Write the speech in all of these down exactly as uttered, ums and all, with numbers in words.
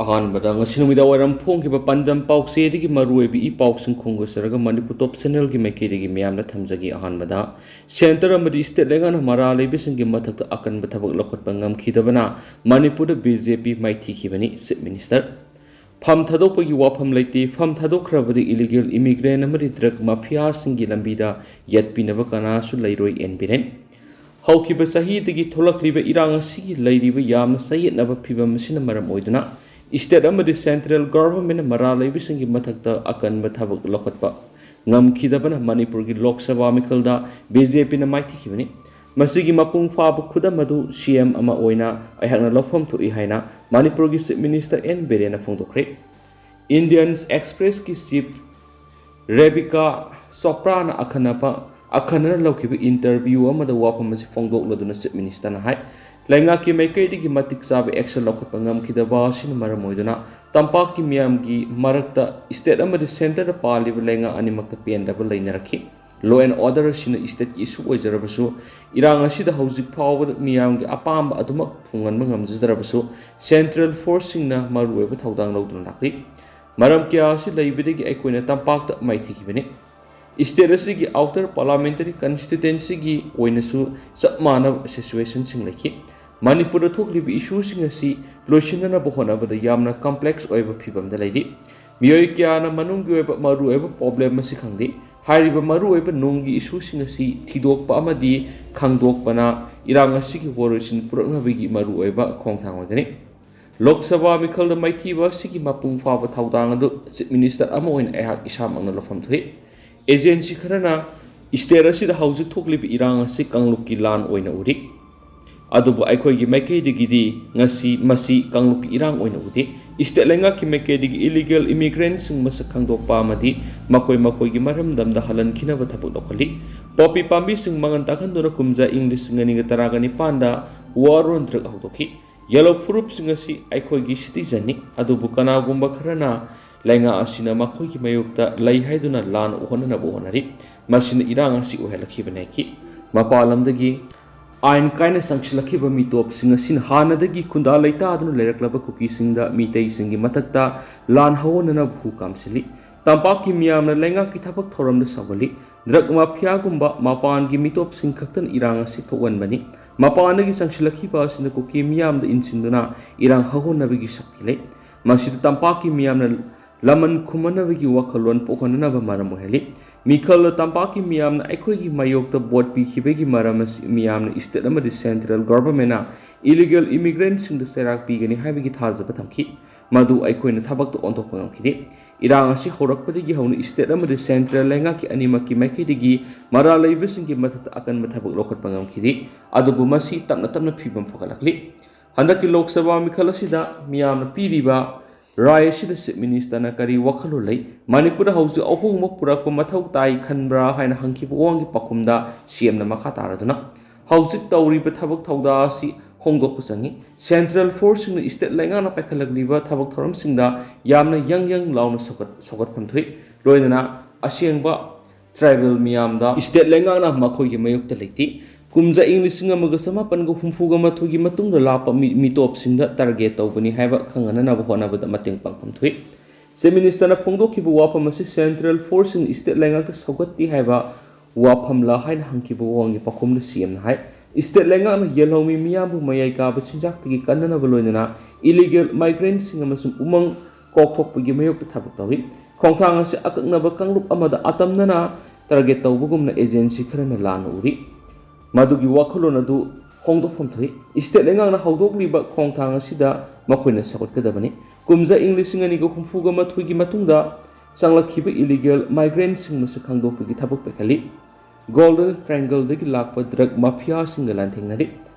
ꯑꯍꯥꯟꯕꯗ ꯉꯁꯤ ꯅꯨꯃꯤꯗꯥꯡ ꯋꯥꯏꯔꯝ ꯐꯣꯡꯈꯤꯕ ꯄꯥꯟꯗꯝ ꯄꯥꯎꯆꯦꯗꯒꯤ ꯃꯔꯨꯑꯣꯏꯕ ꯏ ꯄꯥꯎꯁꯤꯡ ꯈꯣꯝꯒꯠꯆꯔꯒ ꯃꯅꯤꯄꯨꯔ ꯇꯣꯞ ꯆꯦꯅꯦꯜꯒꯤ ꯃꯥꯏꯀꯩꯗꯒꯤ ꯃꯤꯌꯥꯝꯗ ꯊꯝꯖꯒꯦ꯫ ꯑꯍꯥꯟꯕꯗ, ꯁꯦꯟꯇꯔ ꯑꯃꯗꯤ ꯁ꯭ꯇꯦꯠ ꯂꯩꯉꯥꯛꯅ ꯃꯔꯥ ꯂꯩꯕꯁꯤꯡꯒꯤ ꯃꯊꯛꯇ ꯑꯀꯟꯕ ꯊꯕꯛ ꯂꯧꯈꯠꯄ ꯉꯝꯈꯤꯗꯕꯅ ꯃꯅꯤꯄꯨꯔꯗ ꯕꯤ ꯖꯦ ꯄꯤ ꯃꯥꯏꯊꯤꯈꯤꯕꯅꯤ, ꯆꯤꯐ ꯃꯤꯅꯤꯁꯇꯔ꯫ ꯐꯝ ꯊꯥꯗꯣꯛꯄꯒꯤ ꯋꯥꯐꯝ ꯂꯩꯇꯦ, ꯐꯝ ꯊꯥꯗꯣꯛꯈ꯭ꯔꯕꯗꯤ ꯏꯂꯤꯒꯦꯜ ꯏꯃꯤꯒ꯭ꯔꯦꯟ ꯑꯃꯗꯤ ꯗ꯭ꯔꯒ ꯃꯥꯐꯤꯌꯥꯁꯤꯡꯒꯤ ꯂꯝꯕꯤꯗ ꯌꯦꯠꯄꯤꯅꯕ ꯀꯅꯥꯁꯨ ꯂꯩꯔꯣꯏ, ꯑꯦꯟ ꯕꯤꯔꯦꯟ꯫ ꯍꯧꯈꯤꯕ ꯆꯍꯤꯗꯒꯤ ꯊꯣꯛꯂꯛꯂꯤꯕ ꯏꯔꯥꯡ ꯑꯁꯤꯒꯤ ꯂꯩꯔꯤꯕ ꯌꯥꯝꯅ ꯆꯌꯦꯠꯅꯕ ꯐꯤꯕꯝ ꯑꯁꯤꯅ ꯃꯔꯝ ꯑꯣꯏꯗꯨꯅ ꯁ꯭ꯇꯦꯠ ꯑꯃꯗꯤ ꯁꯦꯟꯇ꯭ꯔꯦꯜ ꯒꯚꯔꯟꯃꯦꯟꯠꯅ ꯃꯔꯥ ꯂꯩꯕꯁꯤꯡꯒꯤ ꯃꯊꯛꯇ ꯑꯀꯟꯕ ꯊꯕꯛ ꯂꯧꯈꯠꯄ ꯉꯝꯈꯤꯗꯕꯅ ꯃꯅꯤꯄꯨꯔꯒꯤ ꯂꯣꯛ ꯁꯚꯥ ꯃꯤꯈꯜꯗ ꯕꯤ ꯖꯦ ꯄꯤꯅ ꯃꯥꯏꯊꯤꯈꯤꯕꯅꯤ꯫ ꯃꯁꯤꯒꯤ ꯃꯄꯨꯡ ꯐꯥꯕ ꯈꯨꯗꯝ ꯑꯗꯨ ꯁꯤ ꯑꯦꯝ ꯑꯃ ꯑꯣꯏꯅ ꯑꯩꯍꯥꯛꯅ ꯂꯧꯐꯝ ꯊꯣꯛꯏ ꯍꯥꯏꯅ ꯃꯅꯤꯄꯨꯔꯒꯤ chief minister and ꯕꯤꯔꯦꯟꯅ ꯐꯣꯡꯗꯣꯛꯈ꯭ꯔꯦ꯫ Indian ꯑꯦꯛꯁꯄ꯭ꯔꯦꯁꯀꯤ chief Rebika ꯆꯣꯄ꯭ꯔꯥꯅ ꯑꯈꯟꯅꯕ, ꯑꯈꯟꯅꯅ ꯂꯧꯈꯤꯕ ꯏꯟꯇꯔꯚ꯭ꯌꯨ ꯑꯃꯗ ꯋꯥꯐꯝ ꯑꯁꯤ ꯐꯣꯡꯗꯣꯛꯂꯗꯨꯅ ꯆꯤꯐ ꯃꯤꯅꯤꯁꯇꯔꯅ ꯍꯥꯏ, ꯂꯩꯉꯥꯛꯀꯤ ꯃꯥꯏꯀꯩꯗꯒꯤ ꯃꯇꯤꯛ ꯆꯥꯕ ꯑꯦꯛꯁꯟ ꯂꯧꯈꯠꯄ ꯉꯝꯈꯤꯗꯕ ꯑꯁꯤꯅ ꯃꯔꯝ ꯑꯣꯏꯗꯨꯅ ꯇꯝꯄꯥꯛꯀꯤ ꯃꯤꯌꯥꯝꯒꯤ ꯃꯔꯛꯇ ꯁ꯭ꯇꯦꯠ ꯑꯃꯗꯤ ꯁꯦꯟꯇꯔꯗ ꯄꯥꯜꯂꯤꯕ ꯂꯩꯉꯥꯛ ꯑꯅꯤꯃꯛꯇ ꯄꯦꯟꯗꯕ ꯂꯩꯅꯔꯛꯈꯤ꯫ ꯂꯣ ꯑꯦꯟ ꯑꯣꯔꯗꯔ ꯑꯁꯤꯅ ꯁ꯭ꯇꯦꯠꯀꯤ ꯏꯁꯨ ꯑꯣꯏꯖꯔꯕꯁꯨ, ꯏꯔꯥꯡ ꯑꯁꯤꯗ ꯍꯧꯖꯤꯛ ꯐꯥꯎꯕꯗ ꯃꯤꯌꯥꯝꯒꯤ ꯑꯄꯥꯝꯕ ꯑꯗꯨꯃꯛ ꯐꯪꯍꯟꯕ ꯉꯝꯖꯗ꯭ꯔꯕꯁꯨ, ꯁꯦꯟꯇ꯭ꯔꯦꯜ ꯐꯣꯔꯁꯁꯤꯡꯅ ꯃꯔꯨꯑꯣꯏꯕ ꯊꯧꯗꯥꯡ ꯂꯧꯗꯨꯅ ꯂꯥꯛꯂꯤ꯫ ꯃꯔꯝ ꯀꯌꯥ ꯑꯁꯤ ꯂꯩꯕꯗꯒꯤ ꯑꯩꯈꯣꯏꯅ ꯇꯝꯄꯥꯛꯇ ꯃꯥꯏꯊꯤꯈꯤꯕꯅꯤ꯫ ꯁ꯭ꯇꯦꯠ ꯑꯁꯤꯒꯤ ꯑꯥꯎꯇꯔ ꯄꯥꯔꯂꯥꯃꯦꯟꯇꯔꯤ ꯀꯟꯁꯇꯤꯇ꯭ꯋꯦꯟꯁꯤꯒꯤ ꯑꯣꯏꯅꯁꯨ ꯆꯞ ꯃꯥꯟꯅꯕ ꯁꯤꯆꯨꯋꯦꯁꯟꯁꯤꯡ ꯂꯩꯈꯤ꯫ ꯃꯅꯤꯄꯨꯔꯗ ꯊꯣꯛꯂꯤꯕ ꯏꯁꯨꯁꯤꯡ ꯑꯁꯤ ꯂꯣꯏꯁꯤꯟꯅꯅꯕ ꯍꯣꯠꯅꯕꯗ ꯌꯥꯝꯅ ꯀꯝꯄ꯭ꯂꯦꯛꯁ ꯑꯣꯏꯕ ꯐꯤꯕꯝꯗ ꯂꯩꯔꯤ꯫ ꯃꯤꯑꯣꯏ ꯀꯌꯥꯅ ꯃꯅꯨꯡꯒꯤ ꯑꯣꯏꯕ ꯃꯔꯨꯑꯣꯏꯕ ꯄ꯭ꯔꯣꯕ꯭ꯂꯦꯝ ꯑꯁꯤ ꯈꯪꯗꯦ꯫ ꯍꯥꯏꯔꯤꯕ ꯃꯔꯨꯑꯣꯏꯕ ꯅꯨꯡꯒꯤ ꯏꯁꯨꯁꯤꯡ ꯑꯁꯤ ꯊꯤꯗꯣꯛꯄ ꯑꯃꯗꯤ ꯈꯪꯗꯣꯛꯄꯅ ꯏꯔꯥꯡ ꯑꯁꯤꯒꯤ ꯋꯥꯔꯣꯏꯁꯤꯟ ꯄꯨꯔꯛꯅꯕꯒꯤ ꯃꯔꯨꯑꯣꯏꯕ ꯈꯣꯡꯊꯥꯡ ꯑꯣꯏꯒꯅꯤ꯫ ꯂꯣꯛ ꯁꯚꯥ ꯃꯤꯈꯜꯗ ꯃꯥꯏꯊꯤꯕ ꯑꯁꯤꯒꯤ ꯃꯄꯨꯡ ꯐꯥꯕ ꯊꯧꯗꯥꯡ ꯑꯗꯨ ꯆꯤꯐ ꯃꯤꯅꯤꯁꯇꯔ ꯑꯃ ꯑꯣꯏꯅ ꯑꯩꯍꯥꯛ ꯏꯁꯥꯃꯛꯅ ꯂꯧꯐꯝ ꯊꯣꯛꯏ꯫ ꯑꯦꯖꯦꯟꯁꯤ ꯈꯔꯅ ꯁ꯭ꯇꯦꯠ ꯑꯁꯤꯗ ꯍꯧꯖꯤꯛ ꯊꯣꯛꯂꯤꯕ ꯏꯔꯥꯡ ꯑꯁꯤ ꯀꯥꯡꯂꯨꯞꯀꯤ ꯂꯥꯟ ꯑꯣꯏꯅ ꯎꯔꯤ꯫ ꯑꯗꯨꯕꯨ ꯑꯩꯈꯣꯏꯒꯤ ꯃꯥꯏꯀꯩꯗꯒꯤꯗꯤ ꯉꯁꯤ ꯃꯁꯤ ꯀꯥꯡꯂꯨꯞꯀꯤ ꯏꯔꯥꯡ ꯑꯣꯏꯅ ꯎꯗꯦ꯫ ꯁ꯭ꯇꯦꯠ ꯂꯩꯉꯥꯛꯀꯤ ꯃꯥꯏꯀꯩꯗꯒꯤ ꯏꯂꯤꯒꯦꯜ ꯏꯃꯤꯒ꯭ꯔꯦꯟꯠꯁꯤꯡ ꯃꯁꯛ ꯈꯪꯗꯣꯛꯄ ꯑꯃꯗꯤ ꯃꯈꯣꯏ ꯃꯈꯣꯏꯒꯤ ꯃꯔꯝꯗꯝꯗ ꯍꯜꯍꯟꯈꯤꯅꯕ ꯊꯕꯛ ꯂꯧꯈꯠꯂꯤ꯫ ꯄꯣꯄꯤ ꯄꯥꯝꯕꯤꯁꯤꯡ ꯃꯥꯡꯍꯟ ꯇꯥꯛꯍꯟꯗꯨꯅ ꯀꯨꯝꯖꯥ ꯏꯪ ꯂꯤꯁꯤꯡ ꯑꯅꯤꯒ ꯇꯔꯥꯒ ꯅꯤꯄꯥꯟꯗ ꯋꯥꯔ ꯑꯣꯟ ꯗ꯭ꯔꯒ ꯍꯧꯗꯣꯛꯈꯤ꯫ ꯌꯦꯂꯣ ꯐꯨꯔꯨꯞꯁꯤꯡ ꯑꯁꯤ ꯑꯩꯈꯣꯏꯒꯤ ꯁꯤꯇꯤꯖꯟꯅꯤ, ꯑꯗꯨꯕꯨ ꯀꯅꯥꯒꯨꯝꯕ ꯈꯔꯅ ꯂꯩꯉꯥꯛ ꯑꯁꯤꯅ ꯃꯈꯣꯏꯒꯤ ꯃꯥꯌꯣꯛꯇ ꯂꯩ ꯍꯥꯏꯗꯨꯅ ꯂꯥꯟ ꯍꯣꯠꯅꯅꯕ ꯍꯣꯠꯅꯔꯤ꯫ ꯃꯁꯤꯅ ꯏꯔꯥꯡ ꯑꯁꯤ ꯑꯣꯏꯍꯜꯂꯛꯈꯤꯕꯅꯤ ꯍꯥꯏꯈꯤ꯫ ꯃꯄꯥꯟ ꯂꯝꯗꯒꯤ ꯑꯥꯏꯟ ꯀꯥꯏꯅ ꯆꯪꯁꯤꯜꯂꯛꯈꯤꯕ ꯃꯤꯇꯣꯞꯁꯤꯡ ꯑꯁꯤꯅ ꯍꯥꯟꯅꯗꯒꯤ ꯈꯨꯟꯗꯥ ꯂꯩꯇꯥꯗꯨꯅ ꯂꯩꯔꯛꯂꯕ ꯀꯨꯀꯤꯁꯤꯡꯗ ꯃꯤꯇꯩꯁꯤꯡꯒꯤ ꯃꯊꯛꯇ ꯂꯥꯟ ꯍꯧꯍꯟꯅꯅꯕ ꯍꯨ ꯀꯥꯝꯁꯤꯜꯂꯤ꯫ ꯇꯝꯄꯥꯛꯀꯤ ꯃꯤꯌꯥꯝꯅ ꯂꯩꯉꯥꯛꯀꯤ ꯊꯕꯛ ꯊꯧꯔꯝꯗ ꯁꯧꯒꯠꯂꯤ꯫ ꯗ꯭ꯔꯒ ꯃꯥꯐꯤꯌꯥꯒꯨꯝꯕ ꯃꯄꯥꯟꯒꯤ ꯃꯤꯇꯣꯞꯁꯤꯡ ꯈꯛꯇꯅ ꯏꯔꯥꯡ ꯑꯁꯤ ꯊꯣꯛꯍꯟꯕꯅꯤ꯫ ꯃꯄꯥꯟꯗꯒꯤ ꯆꯪꯁꯤꯜꯂꯛꯈꯤꯕ ꯑꯁꯤꯅ ꯀꯨꯀꯤ ꯃꯤꯌꯥꯝꯗ ꯏꯟꯁꯤꯟꯗꯨꯅ ꯏꯔꯥꯡ ꯍꯧꯍꯟꯅꯕꯒꯤ ꯁꯛꯇꯤ ꯂꯩ꯫ ꯃꯁꯤꯗ ꯇꯝꯄꯥꯛꯀꯤ ꯃꯤꯌꯥꯝꯅ ꯂꯃꯟ ꯈꯨꯝꯍꯟꯅꯕꯒꯤ ꯋꯥꯈꯜꯂꯣꯟ ꯄꯣꯛꯍꯟꯅꯅꯕ ꯃꯔꯝ ꯑꯣꯏꯍꯜꯂꯤ꯫ ꯃꯤꯈꯜꯅ ꯇꯝꯄꯥꯛꯀꯤ ꯃꯤꯌꯥꯝꯅ ꯑꯩꯈꯣꯏꯒꯤ ꯃꯥꯌꯣꯛꯇ ꯚꯣꯠ ꯄꯤꯈꯤꯕꯒꯤ ꯃꯔꯝ ꯑꯁꯤ ꯃꯤꯌꯥꯝꯅ ꯏꯁꯇꯦꯠ ꯑꯃꯗꯤ ꯁꯦꯟꯇ꯭ꯔꯦꯜ ꯒꯣꯚꯔꯟꯃꯦꯟꯅ ꯏꯂꯤꯒꯦꯜ ꯏꯃꯤꯒ꯭ꯔꯦꯟꯠꯁꯤꯡꯗ ꯆꯩꯔꯥꯛ ꯄꯤꯒꯅꯤ ꯍꯥꯏꯕꯒꯤ ꯊꯥꯖꯕ ꯊꯝꯈꯤ꯫ ꯃꯗꯨ ꯑꯩꯈꯣꯏꯅ ꯊꯕꯛꯇ ꯑꯣꯟꯊꯣꯛꯄ ꯉꯝꯈꯤꯗꯦ꯫ ꯏꯔꯥꯡ ꯑꯁꯤ ꯍꯧꯔꯛꯄꯗꯒꯤ ꯍꯧꯅ ꯏꯁꯇꯦꯠ ꯑꯃꯗꯤ ꯁꯦꯟꯇ꯭ꯔꯦꯜ ꯂꯩꯉꯥꯛꯀꯤ ꯑꯅꯤꯃꯛꯀꯤ ꯃꯥꯏꯀꯩꯗꯒꯤ ꯃꯔꯥꯜ ꯂꯩꯕꯁꯤꯡꯒꯤ ꯃꯊꯛꯇ ꯑꯀꯟꯕ ꯊꯕꯛ ꯂꯧꯈꯠꯄ ꯉꯝꯈꯤꯗꯦ꯫ ꯑꯗꯨꯕꯨ ꯃꯁꯤ ꯇꯞꯅ ꯇꯞꯅ ꯐꯤꯕꯝ ꯐꯒꯠꯂꯛꯂꯤ꯫ ꯍꯟꯗꯛꯀꯤ ꯂꯣꯛ ꯁꯚꯥ ꯃꯤꯈꯜ ꯑꯁꯤꯗ ꯃꯤꯌꯥꯝꯅ ꯄꯤꯔꯤꯕ ꯔꯥꯏ ꯑꯁꯤꯗ ꯆꯤꯐ ꯃꯤꯅꯤꯁꯇꯔꯅ ꯀꯔꯤ ꯋꯥꯈꯜꯂꯣꯟ ꯂꯩ? ꯃꯅꯤꯄꯨꯔꯗ ꯍꯧꯖꯤꯛ ꯑꯍꯣꯡꯕ ꯄꯨꯔꯛꯄ ꯃꯊꯧ ꯇꯥꯏ ꯈꯟꯕ꯭ꯔꯥ ꯍꯥꯏꯅ ꯍꯪꯈꯤꯕ ꯋꯥꯍꯪꯒꯤ ꯄꯥꯎꯈꯨꯝꯗ ꯁꯤ ꯑꯦꯝꯅ ꯃꯈꯥ ꯇꯥꯔꯗꯨꯅ, ꯍꯧꯖꯤꯛ ꯇꯧꯔꯤꯕ ꯊꯕꯛ ꯊꯧꯗꯥ ꯑꯁꯤ ꯍꯣꯡꯗꯣꯛꯄ ꯆꯪꯏ꯫ ꯁꯦꯟꯇ꯭ꯔꯦꯜ ꯐꯣꯔꯁꯁꯤꯡꯅ ꯏꯁꯇꯦꯠ ꯂꯩꯉꯥꯛꯅ ꯄꯥꯏꯈꯠꯂꯛꯂꯤꯕ ꯊꯕꯛ ꯊꯧꯔꯝꯁꯤꯡꯗ ꯌꯥꯝꯅ ꯌꯪ ꯌꯪ ꯂꯥꯎꯅ ꯁꯧꯒꯠ-, ꯁꯧꯒꯠꯐꯝ ꯊꯣꯛꯏ꯫ ꯂꯣꯏꯅꯅ ꯑꯁꯦꯡꯕ ꯇ꯭ꯔꯥꯏꯕꯦꯜ ꯃꯤꯌꯥꯝꯗ ꯏꯁꯇꯦꯠ ꯂꯩꯉꯥꯛꯅ ꯃꯈꯣꯏꯒꯤ ꯃꯥꯌꯣꯛꯇ ꯂꯩꯇꯦ꯫ ꯀꯨꯝꯖꯥ ꯏꯪ ꯂꯤꯁꯤꯡ ꯑꯃꯒ ꯆꯃꯥꯄꯟꯒ ꯍꯨꯝꯐꯨꯒ ꯃꯥꯊꯣꯏꯒꯤ ꯃꯇꯨꯡꯗ ꯂꯥꯛꯄ ꯃꯤ-, ꯃꯤꯇꯣꯞꯁꯤꯡꯗ ꯇꯥꯔꯒꯦꯠ ꯇꯧꯕꯅꯤ ꯍꯥꯏꯕ ꯈꯪꯍꯟꯅꯅꯕ ꯍꯣꯠꯅꯕꯗ ꯃꯇꯦꯡ ꯄꯥꯡꯐꯝ ꯊꯣꯛꯏ꯫ ꯆꯤꯐ ꯃꯤꯅꯤꯁꯇꯔꯅ ꯐꯣꯡꯗꯣꯛꯈꯤꯕ ꯋꯥꯐꯝ ꯑꯁꯤ ꯁꯦꯟꯇ꯭ꯔꯦꯜ ꯐꯣꯔꯁꯁꯤꯡꯅ ꯏꯁꯇꯦꯠ ꯂꯩꯉꯥꯛꯇ ꯁꯧꯒꯠꯇꯦ ꯍꯥꯏꯕ ꯋꯥꯐꯝꯂ ꯍꯥꯏꯅ ꯍꯪꯈꯤꯕ ꯋꯥꯍꯪꯒꯤ ꯄꯥꯎꯈꯨꯝꯗ ꯁꯤ ꯑꯦꯝꯅ ꯍꯥꯏ, ꯏꯁꯇꯦꯠ ꯂꯩꯉꯥꯛꯅ ꯌꯦꯜꯍꯧꯃꯤ ꯃꯤꯌꯥꯝꯕꯨ ꯃꯌꯥꯏ ꯀꯥꯕ ꯆꯤꯟꯖꯥꯛꯇꯒꯤ ꯀꯟꯅꯅꯕ ꯂꯣꯏꯅꯅ ꯏꯂꯤꯒꯦꯜ ꯃꯥꯏꯒ꯭ꯔꯦꯟꯠꯁꯤꯡ ꯑꯃꯁꯨꯡ ꯎꯃꯪ ꯀꯣꯛꯊꯣꯛꯄꯒꯤ ꯃꯥꯌꯣꯛꯇ ꯊꯕꯛ ꯇꯧꯏ꯫ ꯈꯣꯡꯊꯥꯡ ꯑꯁꯤ ꯑꯀꯛꯅꯕ ꯀꯥꯡꯂꯨꯞ ꯑꯃꯗ ꯑꯇꯝꯅꯅ ꯇꯥꯔꯒꯦꯠ ꯇꯧꯕꯒꯨꯝꯅ ꯑꯦꯖꯦꯟꯁꯤ ꯈꯔꯅ ꯂꯥꯟꯅ ꯎꯔꯤ꯫ ꯃꯗꯨꯒꯤ ꯋꯥꯈꯜꯂꯣꯟ ꯑꯗꯨ ꯍꯣꯡꯗꯣꯛꯐꯝ ꯊꯣꯛꯏ꯫ ꯏꯁꯇꯦꯠ ꯂꯩꯉꯥꯛꯅ ꯍꯧꯗꯣꯛꯂꯤꯕ ꯈꯣꯡꯊꯥꯡ ꯑꯁꯤꯗ ꯃꯈꯣꯏꯅ ꯁꯧꯒꯠꯀꯗꯕꯅꯤ꯫ ꯀꯨꯝꯖꯥ ꯏꯪ ꯂꯤꯁꯤꯡ ꯑꯅꯤꯒ ꯍꯨꯝꯐꯨꯒ ꯃꯥꯊꯣꯏꯒꯤ ꯃꯇꯨꯡꯗ ꯆꯪꯂꯛꯈꯤꯕ ꯏꯂꯤꯒꯦꯜ ꯃꯥꯏꯒ꯭ꯔꯦꯟꯠꯁꯤꯡ ꯃꯁꯛ ꯈꯪꯗꯣꯛꯄꯒꯤ ꯊꯕꯛ ꯄꯥꯏꯈꯠꯂꯤ꯫ ꯒꯣꯜꯗꯟ ꯇ꯭ꯔꯥꯏꯡꯒꯜꯗꯒꯤ ꯂꯥꯛꯄ ꯗ꯭ꯔꯒ ꯃꯥꯐꯤꯌꯥꯁꯤꯡꯒ ꯂꯥꯟꯊꯦꯡꯅꯔꯤ꯫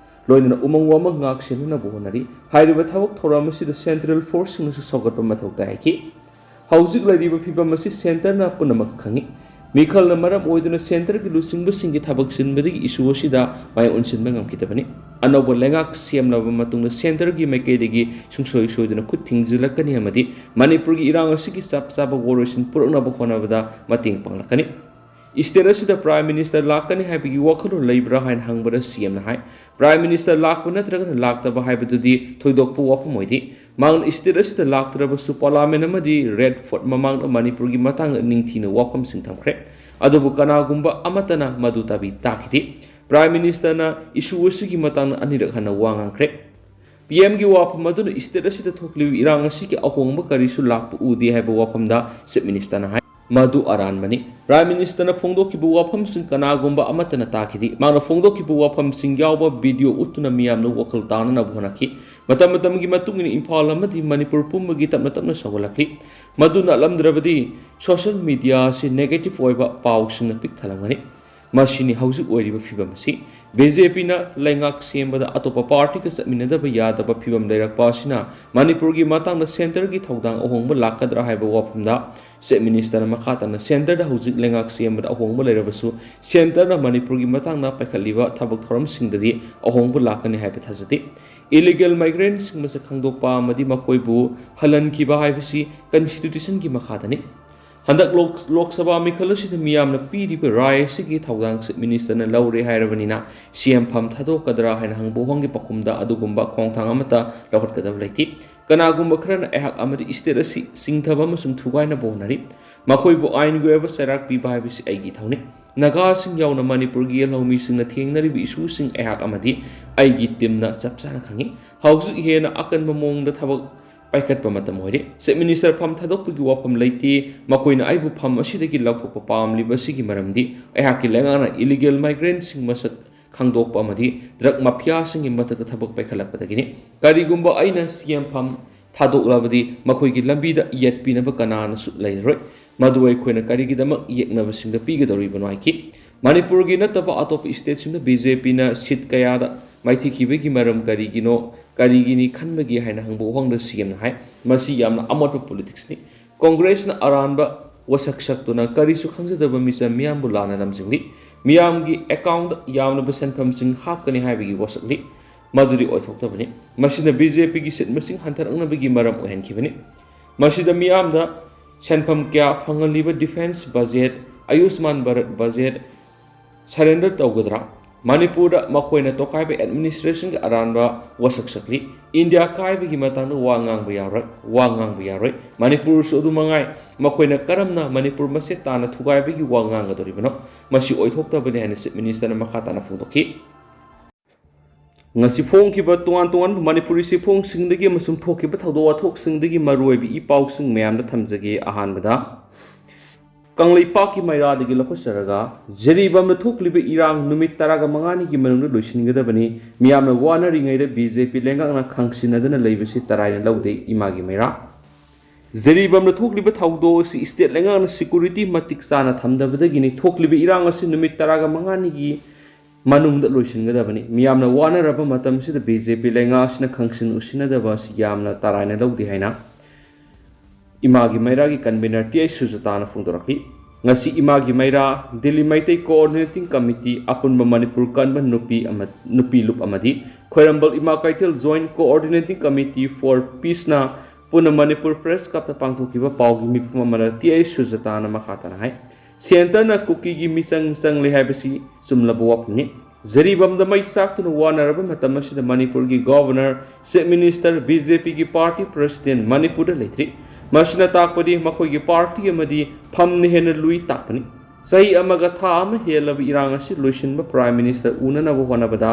ꯂꯣꯏꯅꯅ ꯎꯃꯪ ꯋꯥꯃꯪ ꯉꯥꯛ ꯁꯦꯟꯅꯅꯕ ꯍꯣꯠꯅꯔꯤ꯫ ꯍꯥꯏꯔꯤꯕ ꯊꯕꯛ ꯊꯧꯔꯝ ꯑꯁꯤꯗ ꯁꯦꯟꯇ꯭ꯔꯦꯜ ꯐꯣꯔꯁꯁꯤꯡꯅꯁꯨ ꯁꯧꯒꯠꯄ ꯃꯊꯧ ꯇꯥꯏ ꯍꯥꯏꯈꯤ꯫ ꯍꯧꯖꯤꯛ ꯂꯩꯔꯤꯕ ꯐꯤꯕꯝ ꯑꯁꯤ ꯁꯦꯟꯇꯔꯅ ꯄꯨꯝꯅꯃꯛ ꯈꯪꯏ꯫ ꯃꯤꯈꯜꯅ ꯃꯔꯝ ꯑꯣꯏꯗꯨꯅ ꯁꯦꯟꯇꯔꯒꯤ ꯂꯨꯆꯤꯡꯕꯁꯤꯡꯒꯤ ꯊꯕꯛ ꯆꯤꯟꯕꯗꯒꯤ ꯏꯁꯨ ꯑꯁꯤꯗ ꯃꯥꯏ ꯑꯣꯟꯁꯤꯟꯕ ꯉꯝꯈꯤꯗꯕꯅꯤ꯫ ꯑꯅꯧꯕ ꯂꯩꯉꯥꯛ ꯁꯦꯝꯂꯕ ꯃꯇꯨꯡꯗ ꯁꯦꯟꯇꯔꯒꯤ ꯃꯥꯏꯀꯩꯗꯒꯤ ꯁꯨꯡꯁꯣꯏ ꯁꯣꯏꯗꯅ ꯈꯨꯠ ꯊꯤꯡꯖꯤꯜꯂꯛꯀꯅꯤ ꯑꯃꯗꯤ ꯃꯅꯤꯄꯨꯔꯒꯤ ꯏꯔꯥꯡ ꯑꯁꯤꯒꯤ ꯆꯞ ꯆꯥꯕ ꯋꯥꯔꯣꯏꯁꯤꯟ ꯄꯨꯔꯛꯅꯕ ꯍꯣꯠꯅꯕꯗ ꯃꯇꯦꯡ ꯄꯥꯡꯂꯛꯀꯅꯤ꯫ ꯏꯁꯇꯦꯠ ꯑꯁꯤꯗ ꯄ꯭ꯔꯥꯏꯝ ꯃꯤꯅꯤꯁꯇꯔ ꯂꯥꯛꯀꯅꯤ ꯍꯥꯏꯕꯒꯤ ꯋꯥꯈꯜꯂꯣꯟ ꯂꯩꯕ꯭ꯔꯥ ꯍꯥꯏꯅ ꯍꯪꯕꯗ ꯁꯤ ꯑꯦꯝꯅ ꯍꯥꯏ, ꯄ꯭ꯔꯥꯏꯝ ꯃꯤꯅꯤꯁꯇꯔ ꯂꯥꯛꯄ ꯅꯠꯇ꯭ꯔꯒꯅ ꯂꯥꯛꯇꯕ ꯍꯥꯏꯕꯗꯨꯗꯤ ꯊꯣꯏꯗꯣꯛꯄ ꯋꯥꯐꯝ ꯑꯣꯏꯗꯦ꯫ ꯃꯍꯥꯛꯅ ꯏꯁꯇꯦꯠ ꯑꯁꯤꯗ ꯂꯥꯛꯇ꯭ꯔꯕꯁꯨ ꯄꯥꯔꯂꯥꯃꯦꯟ ꯑꯃꯗꯤ ꯔꯦꯠ ꯐꯣꯔꯠ ꯃꯃꯥꯡꯗ ꯃꯅꯤꯄꯨꯔꯒꯤ ꯃꯇꯥꯡꯗ ꯅꯤꯡꯊꯤꯅ ꯋꯥꯐꯝꯁꯤꯡ ꯊꯝꯈ꯭ꯔꯦ꯫ ꯑꯗꯨꯕꯨ ꯀꯅꯥꯒꯨꯝꯕ ꯑꯃꯠꯇꯅ ꯃꯗꯨ ꯇꯥꯕꯤ ꯇꯥꯈꯤꯗꯦ꯫ ꯄ꯭ꯔꯥꯏꯝ ꯃꯤꯅꯤꯁꯇꯔꯅ ꯏꯁꯨ ꯑꯁꯤꯒꯤ ꯃꯇꯥꯡꯗ ꯑꯅꯤꯔꯛ ꯍꯟꯅ ꯋꯥ ꯉꯥꯡꯈ꯭ꯔꯦ꯫ ꯄꯤ ꯑꯦꯝꯒꯤ ꯋꯥꯐꯝ ꯑꯗꯨꯅ ꯏꯁꯇꯦꯠ ꯑꯁꯤꯗ ꯊꯣꯛꯂꯤꯕ ꯏꯔꯥꯡ ꯑꯁꯤꯒꯤ ꯑꯍꯣꯡꯕ ꯀꯔꯤꯁꯨ ꯂꯥꯛꯄ ꯎꯗꯦ ꯍꯥꯏꯕ ꯋꯥꯐꯝꯗ ꯆꯤꯞ ꯃꯤꯅꯤꯁꯇꯔꯅ ꯍꯥꯏ, ꯃꯗꯨ ꯑꯔꯥꯟꯕꯅꯤ꯫ ꯄ꯭ꯔꯥꯏꯝ ꯃꯤꯅꯤꯁꯇꯔꯅ ꯐꯣꯡꯗꯣꯛꯈꯤꯕ ꯋꯥꯐꯝꯁꯤꯡ ꯀꯅꯥꯒꯨꯝꯕ ꯑꯃꯠꯇꯅ ꯇꯥꯈꯤꯗꯦ꯫ ꯃꯥꯅ ꯐꯣꯡꯗꯣꯛꯈꯤꯕ ꯋꯥꯐꯝꯁꯤꯡ ꯌꯥꯎꯕ ꯚꯤꯗꯤꯑꯣ ꯎꯠꯇꯨꯅ ꯃꯤꯌꯥꯝꯅ ꯋꯥꯈꯜ ꯇꯥꯅꯅꯕ ꯍꯣꯠꯅꯈꯤ꯫ ꯃꯇꯝ ꯃꯇꯝꯒꯤ ꯃꯇꯨꯡ ꯏꯟꯅ ꯏꯝꯐꯥꯜ ꯑꯃꯗꯤ ꯃꯅꯤꯄꯨꯔ ꯄꯨꯝꯕꯒꯤ ꯇꯞꯅ ꯇꯞꯅ ꯁꯧꯒꯠꯂꯛꯂꯤ꯫ ꯃꯗꯨ ꯅꯠꯂꯝꯗ꯭ꯔꯕꯗꯤ ꯁꯣꯁꯤꯌꯦꯜ ꯃꯤꯗꯤꯌꯥ ꯑꯁꯤ ꯅꯦꯒꯦꯇꯤꯚ ꯑꯣꯏꯕ ꯄꯥꯎꯁꯤꯡꯅ ꯄꯤꯛ ꯊꯜꯂꯝꯒꯅꯤ꯫ ꯃꯁꯤꯅꯤ ꯍꯧꯖꯤꯛ ꯑꯣꯏꯔꯤꯕ ꯐꯤꯕꯝ ꯑꯁꯤ꯫ ꯕꯤ ꯖꯦ ꯄꯤꯅ ꯂꯩꯉꯥꯛ ꯁꯦꯝꯕꯗ ꯑꯇꯣꯞꯄ ꯄꯥꯔꯇꯤꯒ ꯆꯠꯃꯤꯟꯅꯗꯕ ꯌꯥꯗꯕ ꯐꯤꯕꯝ ꯂꯩꯔꯛꯄ ꯑꯁꯤꯅ ꯃꯅꯤꯄꯨꯔꯒꯤ ꯃꯇꯥꯡꯗ ꯁꯦꯟꯇꯔꯒꯤ ꯊꯧꯗꯥꯡ ꯑꯍꯣꯡꯕ ꯂꯥꯛꯀꯗ꯭ꯔꯥ ꯍꯥꯏꯕ ꯋꯥꯐꯝꯗ ꯆꯤꯞ ꯃꯤꯅꯤꯁꯇꯔꯅ ꯃꯈꯥ ꯇꯥꯅ ꯁꯦꯟꯇꯔꯗ ꯍꯧꯖꯤꯛ ꯂꯩꯉꯥꯛ ꯁꯦꯝꯕꯗ ꯑꯍꯣꯡꯕ ꯂꯩꯔꯕꯁꯨ ꯁꯦꯟꯇꯔꯅ ꯃꯅꯤꯄꯨꯔꯒꯤ ꯃꯇꯥꯡꯗ ꯄꯥꯏꯈꯠꯂꯤꯕ ꯊꯕꯛ ꯊꯧꯔꯝꯁꯤꯡꯗꯗꯤ ꯑꯍꯣꯡꯕ ꯂꯥꯛꯀꯅꯤ ꯍꯥꯏꯕ ꯊꯥꯖꯗꯦ꯫ ꯏꯂꯤꯒꯦꯜ ꯃꯥꯏꯒ꯭ꯔꯦꯟꯠꯁꯤꯡ ꯃꯁꯛ ꯈꯪꯗꯣꯛꯄ ꯑꯃꯗꯤ ꯃꯈꯣꯏꯕꯨ ꯍꯜꯍꯟꯈꯤꯕ ꯍꯥꯏꯕꯁꯤ ꯀꯟꯁꯇꯤꯇ꯭ꯌꯨꯁꯟꯒꯤ ꯃꯈꯥꯗꯅꯤ꯫ ꯍꯟꯗꯛ ꯂꯣꯛ, ꯂꯣꯛ ꯁꯚꯥ ꯃꯤꯈꯜ ꯑꯁꯤꯗ ꯃꯤꯌꯥꯝꯅ ꯄꯤꯔꯤꯕ ꯔꯥꯏ ꯑꯁꯤꯒꯤ ꯊꯧꯗꯥꯡ ꯆꯤꯞ ꯃꯤꯅꯤꯁꯇꯔꯅ ꯂꯧꯔꯦ ꯍꯥꯏꯔꯕꯅꯤꯅ ꯁꯤ ꯑꯦꯝ ꯐꯝ ꯊꯥꯗꯣꯛꯀꯗ꯭ꯔꯥ ꯍꯥꯏꯅ ꯍꯪꯕ ꯋꯥꯍꯪꯒꯤ ꯄꯥꯎꯈꯨꯝꯗ ꯑꯗꯨꯒꯨꯝꯕ ꯈꯣꯡꯊꯥꯡ ꯑꯃꯠꯇ ꯂꯧꯈꯠꯀꯗꯕ ꯂꯩꯇꯦ꯫ ꯀꯅꯥꯒꯨꯝꯕ ꯈꯔꯅ ꯑꯩꯍꯥꯛ ꯑꯃꯗꯤ ꯏꯁꯇꯦꯠ ꯑꯁꯤ ꯆꯤꯡꯊꯕ ꯑꯃꯁꯨꯡ ꯊꯨꯒꯥꯏꯅꯕ ꯍꯣꯠꯅꯔꯤ꯫ ꯃꯈꯣꯏꯕꯨ ꯑꯥꯏꯟꯒꯤ ꯑꯣꯏꯕ ꯆꯩꯔꯥꯛ ꯄꯤꯕ ꯍꯥꯏꯕꯁꯤ ꯑꯩꯒꯤ ꯏꯊꯧꯅꯤ꯫ ꯅꯥꯒꯥꯁꯤꯡ ꯌꯥꯎꯅ ꯃꯅꯤꯄꯨꯔꯒꯤ ꯂꯧꯃꯤꯁꯤꯡꯅ ꯊꯦꯡꯅꯔꯤꯕ ꯏꯁꯨꯁꯤꯡ ꯑꯩꯍꯥꯛ ꯑꯃꯗꯤ ꯑꯩꯒꯤ ꯇꯤꯝꯅ ꯆꯞ ꯆꯥꯅ ꯈꯪꯏ꯫ ꯍꯧꯖꯤꯛ ꯍꯦꯟꯅ ꯑꯀꯟꯕ ꯃꯑꯣꯡꯗ ꯊꯕꯛ ꯄꯥꯏꯈꯠꯄ ꯃꯇꯝ ꯑꯣꯏꯔꯦ꯫ ꯆꯤꯞ ꯃꯤꯅꯤꯁꯇꯔ ꯐꯝ ꯊꯥꯗꯣꯛꯄꯒꯤ ꯋꯥꯐꯝ ꯂꯩꯇꯦ꯫ ꯃꯈꯣꯏꯅ ꯑꯩꯕꯨ ꯐꯝ ꯑꯁꯤꯗꯒꯤ ꯂꯧꯊꯣꯛꯄ ꯄꯥꯝꯂꯤꯕ ꯑꯁꯤꯒꯤ ꯃꯔꯝꯗꯤ ꯑꯩꯍꯥꯛꯀꯤ ꯂꯩꯉꯥꯛꯅ ꯏꯂꯤꯒꯦꯜ ꯃꯥꯏꯒ꯭ꯔꯦꯟꯠꯁꯤꯡ ꯃꯁꯛ ꯈꯪꯗꯣꯛꯄ ꯑꯃꯗꯤ ꯗ꯭ꯔꯒ ꯃꯥꯐꯤꯌꯥꯁꯤꯡꯒꯤ ꯃꯊꯛꯇ ꯊꯕꯛ ꯄꯥꯏꯈꯠꯂꯛꯄꯗꯒꯤꯅꯤ꯫ ꯀꯔꯤꯒꯨꯝꯕ ꯑꯩꯅ ꯁꯤ ꯑꯦꯝ ꯐꯝ ꯊꯥꯗꯣꯛꯂꯕꯗꯤ ꯃꯈꯣꯏꯒꯤ ꯂꯝꯕꯤꯗ ꯌꯦꯠꯄꯤꯅꯕ ꯀꯅꯥꯅꯁꯨ ꯂꯩꯔꯔꯣꯏ꯫ ꯃꯗꯨ ꯑꯩꯈꯣꯏꯅ ꯀꯔꯤꯒꯤꯗꯃꯛ ꯌꯦꯛꯅꯕꯁꯤꯡꯗ ꯄꯤꯒꯗꯧꯔꯤꯕꯅꯣ ꯍꯥꯏꯈꯤ꯫ ꯃꯅꯤꯄꯨꯔꯒꯤ ꯅꯠꯇꯕ ꯑꯇꯣꯞꯄ ꯏꯁꯇꯦꯠꯁꯤꯡꯗ ꯕꯤ ꯖꯦ ꯄꯤꯅ ꯁꯤꯠ ꯀꯌꯥꯗ ꯃꯥꯏꯊꯤꯈꯤꯕꯒꯤ ꯃꯔꯝ ꯀꯔꯤꯒꯤꯅꯣ, ꯀꯔꯤꯒꯤꯅꯤ ꯈꯟꯕꯒꯦ ꯍꯥꯏꯅ ꯍꯪꯕ ꯋꯥꯍꯪꯗ ꯁꯤ ꯑꯦꯝꯅ ꯍꯥꯏ, ꯃꯁꯤ ꯌꯥꯝꯅ ꯑꯃꯣꯠꯄ ꯄꯣꯂꯤꯇꯤꯛꯁꯅꯤ꯫ ꯀꯣꯡꯒ꯭ꯔꯦꯁꯅ ꯑꯔꯥꯟꯕ ꯋꯥꯁꯛ ꯁꯛꯇꯨꯅ ꯀꯔꯤꯁꯨ ꯈꯪꯖꯗꯕ ꯃꯤꯆꯝ ꯃꯤꯌꯥꯝꯕꯨ ꯂꯥꯟꯅ ꯂꯝꯖꯤꯡꯂꯤ꯫ ꯃꯤꯌꯥꯝꯒꯤ ꯑꯦꯀꯥꯎꯟꯗ ꯌꯥꯝꯂꯕ ꯁꯦꯟꯐꯝꯁꯤꯡ ꯍꯥꯞꯀꯅꯤ ꯍꯥꯏꯕꯒꯤ ꯋꯥꯁꯛꯂꯤ꯫ ꯃꯗꯨꯗꯤ ꯑꯣꯏꯊꯣꯛꯇꯕꯅꯤ꯫ ꯃꯁꯤꯅ ꯕꯤ ꯖꯦ ꯄꯤꯒꯤ ꯁꯤꯠ ꯃꯁꯤꯡ ꯍꯟꯊꯔꯛꯅꯕꯒꯤ ꯃꯔꯝ ꯑꯣꯏꯍꯟꯈꯤꯕꯅꯤ꯫ ꯃꯁꯤꯗ ꯃꯤꯌꯥꯝꯗ ꯁꯦꯟꯐꯝ ꯀꯌꯥ ꯐꯪꯍꯜꯂꯤꯕ ꯗꯤꯐꯦꯟꯁ ꯕꯖꯦꯠ, ꯑꯌꯨꯁꯃꯥꯟ ꯚꯥꯔꯠ ꯕꯖꯦꯠ ꯁꯔꯦꯟꯗꯔ ꯇꯧꯒꯗ꯭ꯔꯥ? ꯃꯅꯤꯄꯨꯔꯗ ꯃꯈꯣꯏꯅ ꯇꯣꯈꯥꯏꯕ ꯑꯦꯗꯃꯤꯅꯤꯁꯇ꯭ꯔꯦꯁꯟꯒꯤ ꯑꯔꯥꯟꯕ ꯋꯥꯁꯛ ꯁꯛꯂꯤ꯫ ꯏꯟꯗꯤꯌꯥ ꯀꯥꯏꯕꯒꯤ ꯃꯇꯥꯡꯗ ꯋꯥ ꯉꯥꯡꯕ ꯌꯥꯔꯣꯏ, ꯋꯥ ꯉꯥꯡꯕ ꯌꯥꯔꯣꯏ꯫ ꯃꯅꯤꯄꯨꯔꯁꯨ ꯑꯗꯨ ꯃꯉꯥꯏ꯫ ꯃꯈꯣꯏꯅ ꯀꯔꯝꯅ ꯃꯅꯤꯄꯨꯔ ꯃꯁꯦ ꯇꯥꯅ ꯊꯨꯒꯥꯏꯕꯒꯤ ꯋꯥ ꯉꯥꯡꯒꯗꯧꯔꯤꯕꯅꯣ? ꯃꯁꯤ ꯑꯣꯏꯊꯣꯛꯇꯕꯅꯤ ꯍꯥꯏꯅ ꯆꯤꯐ ꯃꯤꯅꯤꯁꯇꯔꯅ ꯃꯈꯥ ꯇꯥꯅ ꯐꯣꯡꯗꯣꯛꯈꯤ꯫ ꯉꯁꯤ ꯐꯣꯡꯈꯤꯕ ꯇꯣꯉꯥꯟ ꯇꯣꯉꯥꯟꯕ ꯃꯅꯤꯄꯨꯔꯤ ꯆꯦꯐꯣꯡꯁꯤꯡꯗꯒꯤ ꯑꯃꯁꯨꯡ ꯊꯣꯛꯈꯤꯕ ꯊꯧꯗꯣꯛ ꯋꯥꯊꯣꯛꯁꯤꯡꯗꯒꯤ ꯃꯔꯨꯑꯣꯏꯕ ꯏ ꯄꯥꯎꯁꯤꯡ ꯃꯌꯥꯝꯗ ꯊꯝꯖꯒꯦ꯫ ꯑꯍꯥꯟꯕꯗ, ꯀꯪꯂꯩꯄꯥꯛꯀꯤ ꯃꯩꯔꯥꯗꯒꯤ ꯂꯧꯈꯠꯆꯔꯒ, ꯖꯤꯔꯤꯕꯥꯝꯗ ꯊꯣꯛꯂꯤꯕ ꯏꯔꯥꯡ ꯅꯨꯃꯤꯠ ꯇꯔꯥꯒ ꯃꯉꯥꯅꯤꯒꯤ ꯃꯅꯨꯡꯗ ꯂꯣꯏꯁꯤꯟꯒꯗꯕꯅꯤ꯫ ꯃꯤꯌꯥꯝꯅ ꯋꯥꯅꯔꯤꯉꯩꯗ ꯕꯤ ꯖꯦ ꯄꯤ ꯂꯩꯉꯥꯛꯅ ꯈꯪꯁꯤꯟꯅꯗꯅ ꯂꯩꯕꯁꯤ ꯇꯔꯥꯏꯅ ꯂꯧꯗꯦ꯫ ꯏꯃꯥꯒꯤ ꯃꯩꯔꯥ꯫ ꯖꯤꯔꯤꯕꯥꯝꯗ ꯊꯣꯛꯂꯤꯕ ꯊꯧꯗꯣꯛ ꯑꯁꯤ ꯁ꯭ꯇꯦꯠ ꯂꯩꯉꯥꯛꯅ ꯁꯦꯀ꯭ꯌꯨꯔꯤꯇꯤ ꯃꯇꯤꯛ ꯆꯥꯅ ꯊꯝꯗꯕꯗꯒꯤꯅꯤ꯫ ꯊꯣꯛꯂꯤꯕ ꯏꯔꯥꯡ ꯑꯁꯤ ꯅꯨꯃꯤꯠ ꯇꯔꯥꯒ ꯃꯉꯥꯅꯤꯒꯤ ꯃꯅꯨꯡꯗ ꯂꯣꯏꯁꯤꯟꯒꯗꯕꯅꯤ꯫ ꯃꯤꯌꯥꯝꯅ ꯋꯥꯅꯔꯕ ꯃꯇꯝꯁꯤꯗ ꯕꯤ ꯖꯦ ꯄꯤ ꯂꯩꯉꯥꯛ ꯑꯁꯤꯅ ꯈꯪꯁꯤꯟ ꯎꯁꯤꯟꯅꯗꯕ ꯑꯁꯤ ꯌꯥꯝꯅ ꯇꯔꯥꯏꯅ ꯂꯧꯗꯦ ꯍꯥꯏꯅ ꯏꯃꯥꯒꯤ ꯃꯩꯔꯥꯒꯤ ꯀꯟꯚꯤꯅꯔ ꯇꯤ ꯑꯩꯆ ꯁꯨꯖꯥꯇꯥꯅ ꯐꯣꯡꯗꯣꯔꯛꯈꯤ꯫ ꯉꯁꯤ ꯏꯃꯥꯒꯤ ꯃꯩꯔꯥ, ꯗꯤꯜꯂꯤ ꯃꯩꯇꯩ ꯀꯣꯑꯣꯔꯗꯤꯅꯦꯇꯤꯡ ꯀꯃꯤꯇꯤ, ꯑꯄꯨꯟꯕ ꯃꯅꯤꯄꯨꯔ ꯀꯟꯕ ꯅꯨꯄꯤ ꯑꯃ, ꯅꯨꯄꯤ ꯂꯨꯞ ꯑꯃꯗꯤ ꯈ꯭ꯋꯥꯏꯔꯝꯕꯜ ꯏꯃꯥ ꯀꯩꯊꯦꯜ ꯖꯣꯏꯟꯠ ꯀꯣꯑꯣꯔꯗꯤꯅꯦꯇꯤꯡ ꯀꯃꯤꯇꯤ ꯐꯣꯔ ꯄꯤꯁꯅ ꯄꯨꯟꯅ ꯃꯅꯤꯄꯨꯔ ꯄ꯭ꯔꯦꯁ ꯀ꯭ꯂꯕꯇ ꯄꯥꯡꯊꯣꯛꯈꯤꯕ ꯄꯥꯎꯒꯤ ꯃꯤꯐꯝ ꯑꯃꯗ ꯇꯤ ꯑꯩꯆ ꯁꯨꯖꯥꯇꯥꯅ ꯃꯈꯥ ꯇꯥꯅ ꯍꯥꯏ, ꯁꯦꯟꯇꯔꯅ ꯀꯨꯀꯤꯒꯤ ꯃꯤꯆꯪ ꯆꯪꯂꯦ ꯍꯥꯏꯕꯁꯤ ꯆꯨꯝꯂꯕ ꯋꯥꯐꯝꯅꯤ꯫ ꯖꯤꯔꯤꯕꯥꯝꯗ ꯃꯩ ꯆꯥꯛꯇꯨꯅ ꯋꯥꯅꯔꯕ ꯃꯇꯝ ꯑꯁꯤꯗ ꯃꯅꯤꯄꯨꯔꯒꯤ governor, chief minister, B J ꯄꯤꯒꯤ ꯄꯥꯔꯇꯤ ꯄ꯭ꯔꯁꯤꯗꯦꯟꯠ ꯃꯅꯤꯄꯨꯔꯗ ꯂꯩꯇ꯭ꯔꯤ꯫ ꯃꯁꯤꯅ ꯇꯥꯛꯄꯗꯤ ꯃꯈꯣꯏꯒꯤ ꯄꯥꯔꯇꯤ ꯑꯃꯗꯤ ꯐꯝꯅ ꯍꯦꯟꯅ ꯂꯨꯏ ꯇꯥꯛꯄꯅꯤ꯫ ꯆꯍꯤ ꯑꯃꯒ ꯊꯥ ꯑꯃ ꯍꯦꯜꯂꯕ ꯏꯔꯥꯡ ꯑꯁꯤ ꯂꯣꯏꯁꯤꯟꯕ ꯄ꯭ꯔꯥꯏꯝ ꯃꯤꯅꯤꯁꯇꯔ ꯎꯅꯅꯕ ꯍꯣꯠꯅꯕꯗ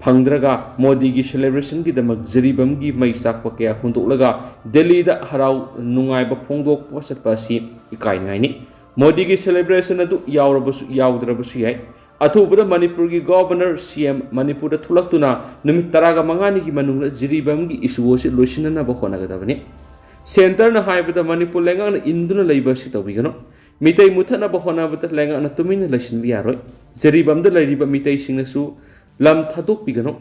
ꯐꯪꯗ꯭ꯔꯒ, ꯃꯣꯗꯤꯒꯤ ꯁꯦꯂꯦꯕ꯭ꯔꯦꯁꯟꯒꯤꯗꯃꯛ ꯖꯤꯔꯤꯕꯥꯝꯒꯤ ꯃꯩ ꯆꯥꯛꯄ ꯀꯌꯥ ꯍꯨꯟꯗꯣꯛꯂꯒ ꯗꯦꯜꯂꯤꯗ ꯍꯔꯥꯎ ꯅꯨꯡꯉꯥꯏꯕ ꯐꯣꯡꯗꯣꯛꯄ ꯆꯠꯄ ꯑꯁꯤ ꯏꯀꯥꯏꯅꯤꯡꯉꯥꯏꯅꯤ꯫ ꯃꯣꯗꯤꯒꯤ ꯁꯦꯂꯦꯕ꯭ꯔꯦꯁꯟ ꯑꯗꯨ ꯌꯥꯎꯔꯕꯁꯨ ꯌꯥꯎꯗ꯭ꯔꯕꯁꯨ ꯌꯥꯏ꯫ ꯑꯊꯨꯕꯗ ꯃꯅꯤꯄꯨꯔꯒꯤ ꯒꯣꯚꯔꯅꯔ, ꯁꯤ ꯑꯦꯝ, ꯃꯅꯤꯄꯨꯔꯗ ꯊꯣꯛꯂꯛꯇꯨꯅ ꯅꯨꯃꯤꯠ ꯇꯔꯥꯒ ꯃꯉꯥꯅꯤꯒꯤ ꯃꯅꯨꯡꯗ ꯖꯤꯔꯤꯕꯥꯝꯒꯤ ꯏꯁꯨ ꯑꯁꯤ ꯂꯣꯏꯁꯤꯟꯅꯅꯕ ꯍꯣꯠꯅꯒꯗꯕꯅꯤ꯫ ꯁꯦꯟꯇꯔꯅ ꯍꯥꯏꯕꯗ ꯃꯅꯤꯄꯨꯔ ꯂꯩꯉꯥꯛꯅ ꯏꯟꯗꯨꯅ ꯂꯩꯕ ꯑꯁꯤ ꯇꯧꯕꯤꯒꯅꯨ꯫ ꯃꯤꯇꯩ ꯃꯨꯊꯠꯅꯕ ꯍꯣꯠꯅꯕꯗ ꯂꯩꯉꯥꯛꯅ ꯇꯨꯃꯤꯟꯅ ꯂꯩꯁꯤꯟꯕ ꯌꯥꯔꯣꯏ꯫ ꯖꯤꯔꯤꯕꯥꯝꯗ ꯂꯩꯔꯤꯕ ꯃꯤꯇꯩꯁꯤꯡꯅꯁꯨ ꯂꯝ ꯊꯥꯗꯣꯛꯄꯤꯒꯅꯨ꯫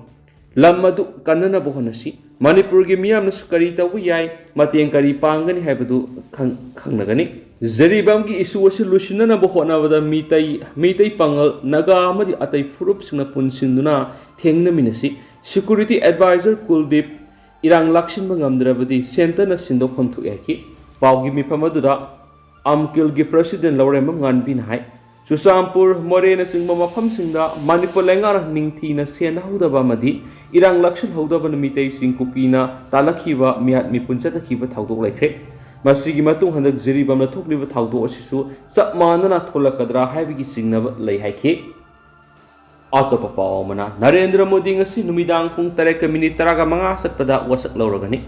ꯂꯝ ꯑꯗꯨ ꯀꯟꯅꯅꯕ ꯍꯣꯠꯅꯁꯤ꯫ ꯃꯅꯤꯄꯨꯔꯒꯤ ꯃꯤꯌꯥꯝꯅꯁꯨ ꯀꯔꯤ ꯇꯧꯕ ꯌꯥꯏ, ꯃꯇꯦꯡ ꯀꯔꯤ ꯄꯥꯡꯒꯅꯤ ꯍꯥꯏꯕꯗꯨ ꯈꯪ-, ꯈꯪꯅꯒꯅꯤ꯫ ꯖꯤꯔꯤꯕꯥꯝꯒꯤ ꯏꯁꯨ ꯑꯁꯤ ꯂꯣꯏꯁꯤꯟꯅꯅꯕ ꯍꯣꯠꯅꯕꯗ ꯃꯤꯇꯩ, ꯃꯤꯇꯩ ꯄꯥꯉꯜ, ꯅꯥꯒꯥ ꯑꯃꯗꯤ ꯑꯇꯩ ꯐꯨꯔꯨꯞꯁꯤꯡꯅ ꯄꯨꯟꯁꯤꯟꯗꯨꯅ ꯊꯦꯡꯅꯃꯤꯟꯅꯁꯤ꯫ ꯁꯦꯀ꯭ꯌꯨꯔꯤꯇꯤ ꯑꯦꯗꯚꯥꯏꯖꯔ ꯀꯨꯜꯗꯤꯞ ꯏꯔꯥꯡ ꯂꯥꯛꯁꯤꯟꯕ ꯉꯝꯗ꯭ꯔꯕꯗꯤ ꯁꯦꯟꯇꯔꯅ ꯁꯤꯟꯗꯣꯛꯐꯝ ꯊꯣꯛꯏ ꯍꯥꯏꯈꯤ꯫ ꯄꯥꯎꯒꯤ ꯃꯤꯐꯝ ꯑꯗꯨꯗ ꯑꯝꯀꯤꯜꯒꯤ ꯄ꯭ꯔꯁꯤꯗꯦꯟ ꯂꯧꯔꯦꯝꯕꯝ ꯉꯥꯟꯕꯤꯅ ꯍꯥꯏ, ꯆꯨꯔꯆꯥꯟꯄꯨꯔ, ꯃꯣꯔꯦꯅꯆꯤꯡꯕ ꯃꯐꯝꯁꯤꯡꯗ ꯃꯅꯤꯄꯨꯔ ꯂꯩꯉꯥꯛꯅ ꯅꯤꯡꯊꯤꯅ ꯁꯦꯟꯅꯍꯧꯗꯕ ꯑꯃꯗꯤ ꯏꯔꯥꯡ ꯂꯥꯛꯁꯤꯜꯍꯧꯗꯕꯅ ꯃꯤꯇꯩꯁꯤꯡ ꯀꯨꯀꯤꯅ ꯇꯥꯜꯂꯛꯈꯤꯕ ꯃꯤꯍꯥꯠ ꯃꯤꯄꯨꯟ ꯆꯠꯊꯈꯤꯕ ꯊꯧꯗꯣꯛ ꯂꯩꯈ꯭ꯔꯦ꯫ ꯃꯁꯤꯒꯤ ꯃꯇꯨꯡ ꯍꯟꯗꯛ ꯖꯤꯔꯤꯕꯥꯝꯗ ꯊꯣꯛꯂꯤꯕ ꯊꯧꯗꯣꯛ ꯑꯁꯤꯁꯨ ꯆꯞ ꯃꯥꯟꯅꯅ ꯊꯣꯛꯂꯛꯀꯗ꯭ꯔꯥ ꯍꯥꯏꯕꯒꯤ ꯆꯤꯡꯅꯕ ꯂꯩ ꯍꯥꯏꯈꯤ꯫ ꯑꯇꯣꯞꯄ ꯄꯥꯎ ꯑꯃꯅ, ꯅꯔꯦꯟꯗ꯭ꯔ ꯃꯣꯗꯤ ꯉꯁꯤ ꯅꯨꯃꯤꯗꯥꯡ ꯄꯨꯡ ꯇꯔꯦꯠꯀ ꯃꯤꯅꯤꯠ ꯇꯔꯥꯒ ꯃꯉꯥ ꯆꯠꯄꯗ ꯋꯥꯁꯛ ꯂꯧꯔꯒꯅꯤ꯫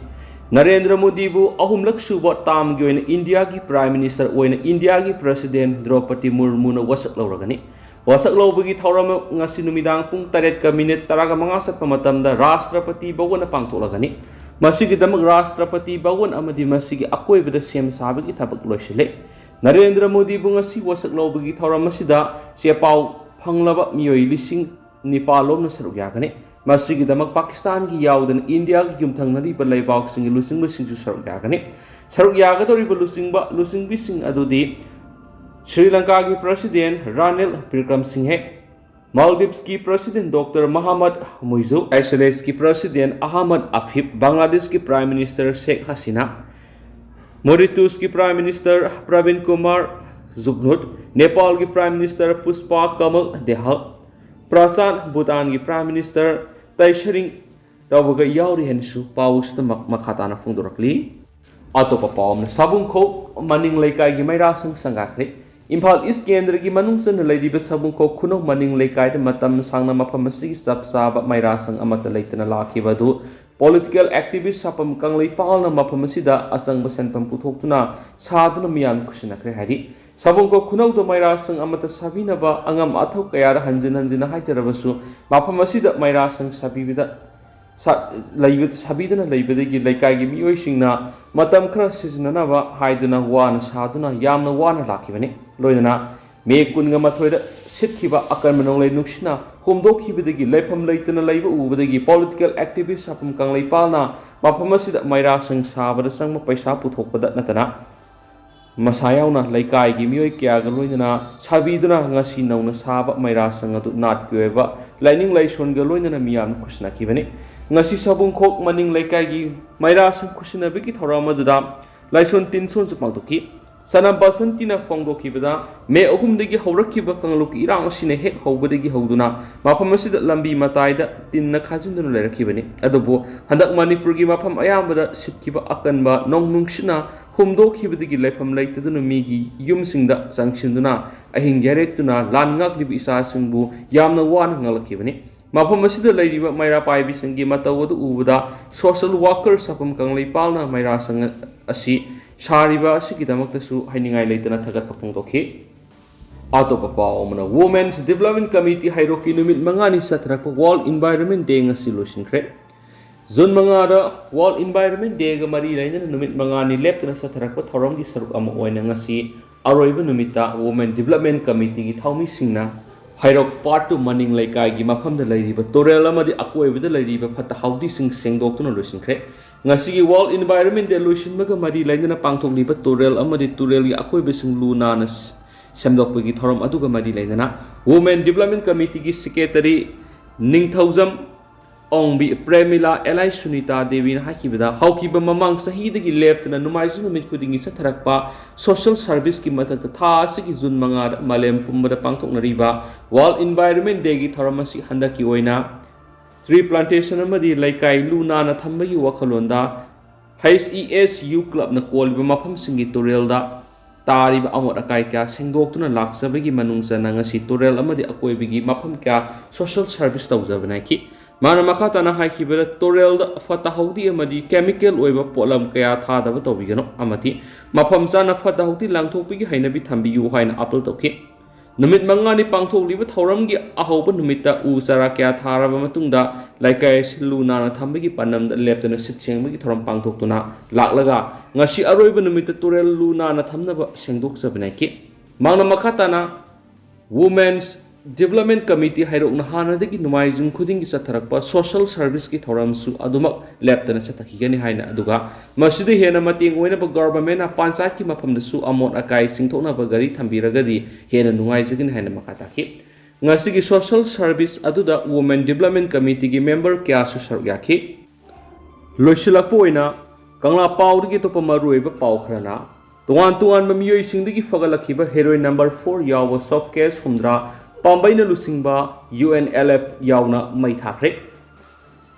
ꯅꯔꯦꯟꯗ꯭ꯔ ꯃꯣꯗꯤꯕꯨ ꯑꯍꯨꯝꯂꯛ ꯁꯨꯕ ꯇꯥꯝꯒꯤ ꯑꯣꯏꯅ ꯏꯟꯗꯤꯌꯥꯒꯤ ꯄ꯭ꯔꯥꯏꯝ ꯃꯤꯅꯤꯁꯇꯔ ꯑꯣꯏꯅ ꯏꯟꯗꯤꯌꯥꯒꯤ ꯄ꯭ꯔꯁꯤꯗꯦꯟ ꯗ꯭ꯔꯧꯄꯗꯤ ꯃꯨꯔꯃꯨꯅ ꯋꯥꯁꯛ ꯂꯧꯔꯒꯅꯤ꯫ ꯋꯥꯁꯛ ꯂꯧꯕꯒꯤ ꯊꯧꯔꯝ ꯉꯁꯤ ꯅꯨꯃꯤꯗꯥꯡ ꯄꯨꯡ ꯇꯔꯦꯠꯀ ꯃꯤꯅꯤꯠ ꯇꯔꯥꯒ ꯃꯉꯥ ꯆꯠꯄ ꯃꯇꯝꯗ ꯔꯥꯁꯇ꯭ꯔꯄꯇꯤ ꯚꯕꯟꯗ ꯄꯥꯡꯊꯣꯛꯂꯒꯅꯤ꯫ ꯃꯁꯤꯒꯤꯗꯃꯛ ꯔꯥꯁꯇ꯭ꯔꯄꯇꯤ ꯚꯕꯟ ꯑꯃꯗꯤ ꯃꯁꯤꯒꯤ ꯑꯀꯣꯏꯕꯗ ꯁꯦꯝ ꯁꯥꯕꯒꯤ ꯊꯕꯛ ꯂꯣꯏꯁꯤꯜꯂꯦ꯫ ꯅꯔꯦꯟꯗ꯭ꯔ ꯃꯣꯗꯤꯕꯨ ꯉꯁꯤ ꯋꯥꯁꯛ ꯂꯧꯕꯒꯤ ꯊꯧꯔꯝ ꯑꯁꯤꯗ ꯆꯦꯄꯥꯎ ꯐꯪꯂꯕ ꯃꯤꯑꯣꯏ ꯂꯤꯁꯤꯡ ꯅꯤꯄꯥꯜ ꯂꯣꯝꯅ ꯁꯔꯨꯛ ꯌꯥꯒꯅꯤ꯫ ꯃꯁꯤꯒꯤꯗꯃꯛ ꯄꯥꯀꯤꯁꯇꯥꯟꯒꯤ ꯌꯥꯎꯗꯅ ꯏꯟꯗꯤꯌꯥꯒꯤ ꯌꯨꯝꯊꯪꯅꯔꯤꯕ ꯂꯩꯕꯥꯛꯁꯤꯡꯒꯤ ꯂꯨꯆꯤꯡꯕꯁꯤꯡꯁꯨ ꯁꯔꯨꯛ ꯌꯥꯒꯅꯤ꯫ ꯁꯔꯨꯛ ꯌꯥꯒꯗꯧꯔꯤꯕ ꯂꯨꯆꯤꯡꯕ ꯂꯨꯆꯤꯡꯕꯤꯁꯤꯡ ꯑꯗꯨꯗꯤ ꯁ꯭ꯔꯤ ꯂꯪꯀꯥꯒꯤ ꯄ꯭ꯔꯁꯤꯗꯦꯟ ꯔꯥꯅꯤꯜ ꯕꯤꯀ꯭ꯔꯝ ꯁꯤꯡꯍꯦ, ꯃꯥꯜꯗꯤꯞꯁꯀꯤ ꯄ꯭ꯔꯁꯤꯗꯦꯟ ꯗꯣꯛꯇꯔ ꯃꯍꯥꯃꯠ ꯃꯨꯏꯖꯨ, ꯁꯥꯏꯁꯦꯂꯦꯁꯀꯤ ꯄ꯭ꯔꯁꯤꯗꯦꯟ ꯑꯍꯃꯗ ꯑꯐꯤꯐ, ꯕꯪꯒ꯭ꯂꯥꯗꯦꯁꯀꯤ ꯄ꯭ꯔꯥꯏꯝ ꯃꯤꯅꯤꯁꯇꯔ ꯁꯦꯈ ꯍꯁꯤꯅꯥ, ꯃꯣꯔꯤꯇꯨꯁꯀꯤ ꯄ꯭ꯔꯥꯏꯝ ꯃꯤꯅꯤꯁꯇꯔ ꯄ꯭ꯔꯕꯤꯟ ꯀꯨꯃꯥꯔ ꯖꯨꯒꯅꯨꯠ, ꯅꯦꯄꯥꯜꯒꯤ ꯄ꯭ꯔꯥꯏꯝ ꯃꯤꯅꯤꯁꯇꯔ ꯄꯨꯁꯄꯥ ꯀꯃꯜ ꯗꯦꯍꯜ, ꯄ꯭ꯔꯁꯥꯟ ꯚꯨꯇꯥꯟꯒꯤ ꯄ꯭ꯔꯥꯏꯝ ꯃꯤꯅꯤꯁꯇꯔ ꯇꯩꯁꯔꯤꯡ ꯇꯧꯕꯒ ꯌꯥꯎꯔꯤ ꯍꯥꯏꯅꯁꯨ ꯄꯥꯎ ꯑꯁꯤꯗ ꯃꯛ-, ꯃꯈꯥ ꯇꯥꯅ ꯐꯣꯡꯗꯣꯔꯛꯂꯤ꯫ ꯑꯇꯣꯞꯄ ꯄꯥꯎ ꯑꯃꯅ, ꯁꯥꯕꯨꯡꯈꯣꯛ ꯃꯅꯤꯡ ꯂꯩꯀꯥꯏꯒꯤ ꯃꯩꯔꯥꯁꯪ ꯁꯪꯒꯥꯈ꯭ꯔꯦ꯫ ꯏꯝꯐꯥꯜ ꯏꯁ ꯀꯦꯟꯗ꯭ꯔꯒꯤ ꯃꯅꯨꯡ ꯆꯟꯅ ꯂꯩꯔꯤꯕ ꯁꯥꯕꯨꯡꯈꯣꯛ ꯈꯨꯅꯧ ꯃꯅꯤꯡ ꯂꯩꯀꯥꯏꯗ ꯃꯇꯝ ꯁꯥꯡꯅ ꯃꯐꯝ ꯑꯁꯤꯒꯤ ꯆꯞ ꯆꯥꯕ ꯃꯩꯔꯥꯁꯪ ꯑꯃꯠꯇ ꯂꯩꯇꯅ ꯂꯥꯛꯈꯤꯕ ꯑꯗꯨ ꯄꯣꯂꯤꯇꯤꯀꯦꯜ ꯑꯦꯛꯇꯤꯚꯤꯁ ꯁꯥꯐꯝ ꯀꯪꯂꯩꯄꯥꯜꯅ ꯃꯐꯝ ꯑꯁꯤꯗ ꯑꯆꯪꯕ ꯁꯦꯟꯐꯝ ꯄꯨꯊꯣꯛꯇꯨꯅ ꯁꯥꯗꯨꯅ ꯃꯤꯌꯥꯝ ꯈꯨꯠꯁꯤꯟꯅꯈ꯭ꯔꯦ ꯍꯥꯏꯔꯤ꯫ ꯁꯥꯕꯨꯡꯈꯣꯛ ꯈꯨꯅꯧꯗ ꯃꯩꯔꯥꯁꯪ ꯑꯃꯠꯇ ꯁꯥꯕꯤꯅꯕ ꯑꯉꯝ ꯑꯊꯧ ꯀꯌꯥꯗ ꯍꯟꯖꯤꯟ ꯍꯟꯖꯤꯟꯅ ꯍꯥꯏꯖꯔꯕꯁꯨ, ꯃꯐꯝ ꯑꯁꯤꯗ ꯃꯩꯔꯥꯁꯪ ꯁꯥꯕꯤꯕꯗ ꯁꯥ-, ꯂꯩꯕ-, ꯁꯥꯕꯤꯗꯨꯅ ꯂꯩꯕꯗꯒꯤ ꯂꯩꯀꯥꯏꯒꯤ ꯃꯤꯑꯣꯏꯁꯤꯡꯅ ꯃꯇꯝ ꯈꯔ ꯁꯤꯖꯤꯟꯅꯅꯕ ꯍꯥꯏꯗꯨꯅ ꯋꯥꯅ ꯁꯥꯗꯨꯅ ꯌꯥꯝꯅ ꯋꯥꯅ ꯂꯥꯛꯈꯤꯕꯅꯤ꯫ ꯂꯣꯏꯅꯅ ꯃꯦ ꯀꯨꯟꯒ ꯃꯥꯊꯣꯏꯗ ꯁꯤꯠꯈꯤꯕ ꯑꯀꯟꯕ ꯅꯣꯡꯂꯩ ꯅꯨꯡꯁꯤꯠꯅ ꯍꯨꯝꯗꯣꯛꯈꯤꯕꯗꯒꯤ ꯂꯩꯐꯝ ꯂꯩꯇꯅ ꯂꯩꯕ ꯎꯕꯗꯒꯤ ꯄꯣꯂꯤꯇꯤꯀꯦꯜ ꯑꯦꯛꯇꯤꯚꯤꯁ ꯁꯥꯐꯝ ꯀꯪꯂꯩꯄꯥꯜꯅ ꯃꯐꯝ ꯑꯁꯤꯗ ꯃꯩꯔꯥꯁꯪ ꯁꯥꯕꯗ ꯆꯪꯕ ꯄꯩꯁꯥ ꯄꯨꯊꯣꯛꯄꯗ ꯅꯠꯇꯅ ꯃꯁꯥ ꯌꯥꯎꯅ ꯂꯩꯀꯥꯏꯒꯤ ꯃꯤꯑꯣꯏ ꯀꯌꯥꯒ ꯂꯣꯏꯅꯅ ꯁꯥꯕꯤꯗꯨꯅ ꯉꯁꯤ ꯅꯧꯅ ꯁꯥꯕ ꯃꯩꯔꯥꯁꯪ ꯑꯗꯨ ꯅꯥꯠꯀꯤ ꯑꯣꯏꯕ ꯂꯥꯏꯅꯤꯡ ꯂꯥꯏꯁꯣꯟꯒ ꯂꯣꯏꯅꯅ ꯃꯤꯌꯥꯝꯅ ꯈꯨꯠꯁꯤꯟꯅꯈꯤꯕꯅꯤ꯫ ꯉꯁꯤ ꯁꯥꯕꯨꯡꯈꯣꯛ ꯃꯅꯤꯡ ꯂꯩꯀꯥꯏꯒꯤ ꯃꯩꯔꯥꯁꯪ ꯈꯨꯠꯁꯤꯟꯅꯕꯒꯤ ꯊꯧꯔꯝ ꯑꯗꯨꯗ ꯂꯥꯏꯁꯣꯟ ꯇꯤꯟꯁꯣꯟꯁꯨ ꯄꯥꯡꯊꯣꯛꯈꯤ꯫ ꯁꯅꯥꯝ ꯕꯁꯟꯇꯤꯅ ꯐꯣꯡꯗꯣꯛꯈꯤꯕꯗ, ꯃꯦ ꯑꯍꯨꯝꯗꯒꯤ ꯍꯧꯔꯛꯈꯤꯕ ꯀꯥꯡꯂꯨꯞꯀꯤ ꯏꯔꯥꯡ ꯑꯁꯤꯅ ꯍꯦꯛ ꯍꯧꯕꯗꯒꯤ ꯍꯧꯗꯨꯅ ꯃꯐꯝ ꯑꯁꯤꯗ ꯂꯝꯕꯤ ꯃꯇꯥꯏꯗ ꯇꯤꯟꯅ ꯈꯥꯖꯤꯟꯗꯨꯅ ꯂꯩꯔꯛꯈꯤꯕꯅꯤ꯫ ꯑꯗꯨꯕꯨ ꯍꯟꯗꯛ ꯃꯅꯤꯄꯨꯔꯒꯤ ꯃꯐꯝ ꯑꯌꯥꯝꯕꯗ ꯁꯤꯠꯈꯤꯕ ꯑꯀꯟꯕ ꯅꯣꯡ ꯅꯨꯡꯁꯤꯠꯅ ꯍꯨꯝꯗꯣꯛꯈꯤꯕꯗꯒꯤ ꯂꯩꯐꯝ ꯂꯩꯇꯗꯨꯅ ꯃꯤꯒꯤ ꯌꯨꯝꯁꯤꯡꯗ ꯆꯪꯁꯤꯟꯗꯨꯅ ꯑꯍꯤꯡ ꯌꯥꯔꯦꯛꯇꯨꯅ ꯂꯥꯟ ꯉꯥꯛꯂꯤꯕ ꯏꯆꯥꯁꯤꯡꯕꯨ ꯌꯥꯝꯅ ꯋꯥꯅ ꯉꯥꯛꯂꯛꯈꯤꯕꯅꯤ꯫ ꯃꯐꯝ ꯑꯁꯤꯗ ꯂꯩꯔꯤꯕ ꯃꯩꯔꯥ ꯄꯥꯏꯕꯤꯁꯤꯡꯒꯤ ꯃꯇꯧ ꯑꯗꯨ ꯎꯕꯗ social worker ꯁꯥꯐꯝ ꯀꯪꯂꯩꯄꯥꯜꯅ ꯃꯩꯔꯥꯁꯪ ꯑꯁꯤ ꯁꯥꯔꯤꯕ ꯑꯁꯤꯒꯤꯗꯃꯛꯇꯁꯨ ꯍꯥꯏꯅꯤꯡꯉꯥꯏ ꯂꯩꯇꯅ ꯊꯥꯒꯠꯄ ꯐꯣꯡꯗꯣꯛꯈꯤ꯫ ꯑꯇꯣꯞꯄ ꯄꯥꯎ ꯑꯃꯅ, Women's Development Committee ꯍꯩꯔꯣꯛꯀꯤ ꯅꯨꯃꯤꯠ ꯃꯉꯥꯅꯤ ꯆꯠꯊꯔꯛꯄ World Environment Day ꯉꯁꯤ ꯂꯣꯏꯁꯤꯟꯈ꯭ꯔꯦ꯫ ꯖꯨꯟ ꯃꯉꯥꯗ World Environment Dayꯒ ꯃꯔꯤ ꯂꯩꯅꯅ ꯅꯨꯃꯤꯠ ꯃꯉꯥꯅꯤ ꯂꯦꯞꯇꯅ ꯆꯠꯊꯔꯛꯄ ꯊꯧꯔꯝꯒꯤ ꯁꯔꯨꯛ ꯑꯃ ꯑꯣꯏꯅ ꯉꯁꯤ ꯑꯔꯣꯏꯕ ꯅꯨꯃꯤꯠꯇ Women Development Committeeꯒꯤ ꯊꯧꯃꯤꯁꯤꯡꯅ ꯍꯩꯔꯣꯛ Part Two ꯃꯅꯤꯡ ꯂꯩꯀꯥꯏꯒꯤ ꯃꯐꯝꯗ ꯂꯩꯔꯤꯕ ꯇꯨꯔꯦꯜ ꯑꯃꯗꯤ ꯑꯀꯣꯏꯕꯗ ꯂꯩꯔꯤꯕ ꯐꯠꯇ ꯍꯥꯎꯗꯤꯁꯤꯡ ꯁꯦꯡꯗꯣꯛꯇꯨꯅ ꯂꯣꯏꯁꯤꯟꯈ꯭ꯔꯦ꯫ ꯉꯁꯤꯒꯤ World Environment Day ꯂꯣꯏꯁꯤꯟꯕꯒ ꯃꯔꯤ ꯂꯩꯅꯅ ꯄꯥꯡꯊꯣꯛꯂꯤꯕ ꯇꯨꯔꯦꯜ ꯑꯃꯗꯤ ꯇꯨꯔꯦꯜꯒꯤ ꯑꯀꯣꯏꯕꯁꯤꯡ ꯂꯨ ꯅꯥꯟꯅ ꯁꯦꯝꯗꯣꯛꯄꯒꯤ ꯊꯧꯔꯝ ꯑꯗꯨꯒ ꯃꯔꯤ ꯂꯩꯅꯅ Women Development Committeeꯒꯤ Secretary ꯅꯤꯡꯊꯧꯖꯝ ꯑꯣꯡꯕꯤ ꯄ꯭ꯔꯦꯃꯤꯂꯥ, ꯑꯦꯜ ꯑꯥꯏ ꯁꯨꯅꯤꯇꯥ ꯗꯦꯕꯤꯅ ꯍꯥꯏꯈꯤꯕꯗ, ꯍꯧꯈꯤꯕ ꯃꯃꯥꯡ ꯆꯍꯤꯗꯒꯤ ꯂꯦꯞꯇꯅ ꯅꯣꯡꯃꯥꯏꯖꯤꯡ ꯅꯨꯃꯤꯠ ꯈꯨꯗꯤꯡꯒꯤ ꯆꯠꯊꯔꯛꯄ social serviceꯀꯤ ꯃꯊꯛꯇ ꯊꯥ ꯑꯁꯤꯒꯤ ꯖꯨꯟ ꯃꯉꯥꯗ ꯃꯥꯂꯦꯝ ꯄꯨꯝꯕꯗ ꯄꯥꯡꯊꯣꯛꯅꯔꯤꯕ World Environment Dayꯒꯤ ꯊꯧꯔꯝ ꯑꯁꯤ ꯍꯟꯗꯛꯀꯤ ꯑꯣꯏꯅ tree plantation ꯑꯃꯗꯤ ꯂꯩꯀꯥꯏ ꯂꯨ ꯅꯥꯟꯅ ꯊꯝꯕꯒꯤ ꯋꯥꯈꯜꯂꯣꯟꯗ H E S U clubꯅ ꯀꯣꯜꯂꯤꯕ ꯃꯐꯝꯁꯤꯡꯒꯤ ꯇꯨꯔꯦꯜꯗ ꯇꯥꯔꯤꯕ ꯑꯃꯣꯠ ꯑꯀꯥꯏ ꯀꯌꯥ ꯁꯦꯡꯗꯣꯛꯇꯨꯅ ꯂꯥꯛꯆꯕꯒꯤ ꯃꯅꯨꯡ ꯆꯟꯅ ꯉꯁꯤ ꯇꯨꯔꯦꯜ ꯑꯃꯗꯤ ꯑꯀꯣꯏꯕꯒꯤ ꯃꯐꯝ ꯀꯌꯥ social service ꯇꯧꯖꯕꯅ ꯍꯥꯏꯈꯤ꯫ ꯃꯥꯅ ꯃꯈꯥ ꯇꯥꯅ ꯍꯥꯏꯈꯤꯕꯗ, ꯇꯨꯔꯦꯜꯗ ꯐꯠꯇ ꯍꯥꯎꯗꯤ ꯑꯃꯗꯤ chemical ꯑꯣꯏꯕ ꯄꯣꯠꯂꯝ ꯀꯌꯥ ꯊꯥꯗꯕ ꯇꯧꯕꯤꯒꯅꯨ ꯑꯃꯗꯤ ꯃꯐꯝ ꯆꯥꯅ ꯐꯠꯇ ꯍꯥꯎꯗꯤ ꯂꯪꯊꯣꯛꯄꯒꯤ ꯍꯩꯅꯕꯤ ꯊꯝꯕꯤꯌꯨ ꯍꯥꯏꯅ appeal ꯇꯧꯈꯤ꯫ ꯅꯨꯃꯤꯠ ꯃꯉꯥꯅꯤ ꯄꯥꯡꯊꯣꯛꯂꯤꯕ ꯊꯧꯔꯝꯒꯤ ꯑꯍꯧꯕ ꯅꯨꯃꯤꯠꯇ ꯎ ꯆꯥꯔꯥ ꯀꯌꯥ ꯊꯥꯔꯕ ꯃꯇꯨꯡꯗ, ꯂꯩꯀꯥꯏ ꯑꯁꯤ ꯂꯨ ꯅꯥꯟꯅ ꯊꯝꯕꯒꯤ ꯄꯥꯟꯗꯝꯗ ꯂꯦꯞꯇꯅ ꯁꯤꯠ ꯁꯦꯡꯕꯒꯤ ꯊꯧꯔꯝ ꯄꯥꯡꯊꯣꯛꯇꯨꯅ ꯂꯥꯛꯂꯒ, ꯉꯁꯤ ꯑꯔꯣꯏꯕ ꯅꯨꯃꯤꯠꯇ ꯇꯨꯔꯦꯜ ꯂꯨ ꯅꯥꯟꯅ ꯊꯝꯅꯕ ꯁꯦꯡꯗꯣꯛꯆꯕꯅꯤ ꯍꯥꯏꯈꯤ꯫ ꯃꯍꯥꯛꯅ ꯃꯈꯥ ꯇꯥꯅ, Women's Development Committee ꯍꯩꯔꯣꯛꯅ ꯍꯥꯟꯅꯗꯒꯤ ꯅꯣꯡꯃꯥꯏꯖꯤꯡ ꯈꯨꯗꯤꯡꯒꯤ ꯆꯠꯊꯔꯛꯄ social serviceꯀꯤ ꯊꯧꯔꯝꯁꯨ ꯑꯗꯨꯃꯛ ꯂꯦꯞꯇꯅ ꯆꯠꯊꯈꯤꯒꯅꯤ ꯍꯥꯏꯅ, ꯑꯗꯨꯒ ꯃꯁꯤꯗ ꯍꯦꯟꯅ ꯃꯇꯦꯡ ꯑꯣꯏꯅꯕ governmentꯅ ꯄꯟꯆꯥꯌꯠꯀꯤ ꯃꯐꯝꯗꯁꯨ ꯑꯃꯣꯠ ꯑꯀꯥꯏ ꯆꯤꯡꯊꯣꯛꯅꯕ ꯒꯥꯔꯤ ꯊꯝꯕꯤꯔꯒꯗꯤ ꯍꯦꯟꯅ ꯅꯨꯡꯉꯥꯏꯖꯒꯅꯤ ꯍꯥꯏꯅ ꯃꯈꯥ ꯇꯥꯈꯤ꯫ ꯉꯁꯤꯒꯤ social service ꯑꯗꯨꯗ Women Development Committeeꯒꯤ member ꯀꯌꯥꯁꯨ ꯁꯔꯨꯛ ꯌꯥꯈꯤ꯫ ꯂꯣꯏꯁꯤꯜꯂꯛꯄ ꯑꯣꯏꯅ ꯀꯪꯂꯥ ꯄꯥꯎꯗꯒꯤ ꯑꯇꯣꯞꯄ ꯃꯔꯨꯑꯣꯏꯕ ꯄꯥꯎ ꯈꯔꯅ, ꯇꯣꯉꯥꯟ ꯇꯣꯉꯥꯟꯕ ꯃꯤꯑꯣꯏꯁꯤꯡꯗꯒꯤ ꯐꯒꯠꯂꯛꯈꯤꯕ heroin number four ꯌꯥꯎꯕ soap case ꯍꯨꯝꯗ꯭ꯔꯥ ꯄꯥꯝꯕꯩꯅ ꯂꯨꯆꯤꯡꯕ U N L F ꯌꯥꯎꯅ ꯃꯩ ꯊꯥꯈ꯭ꯔꯦ꯫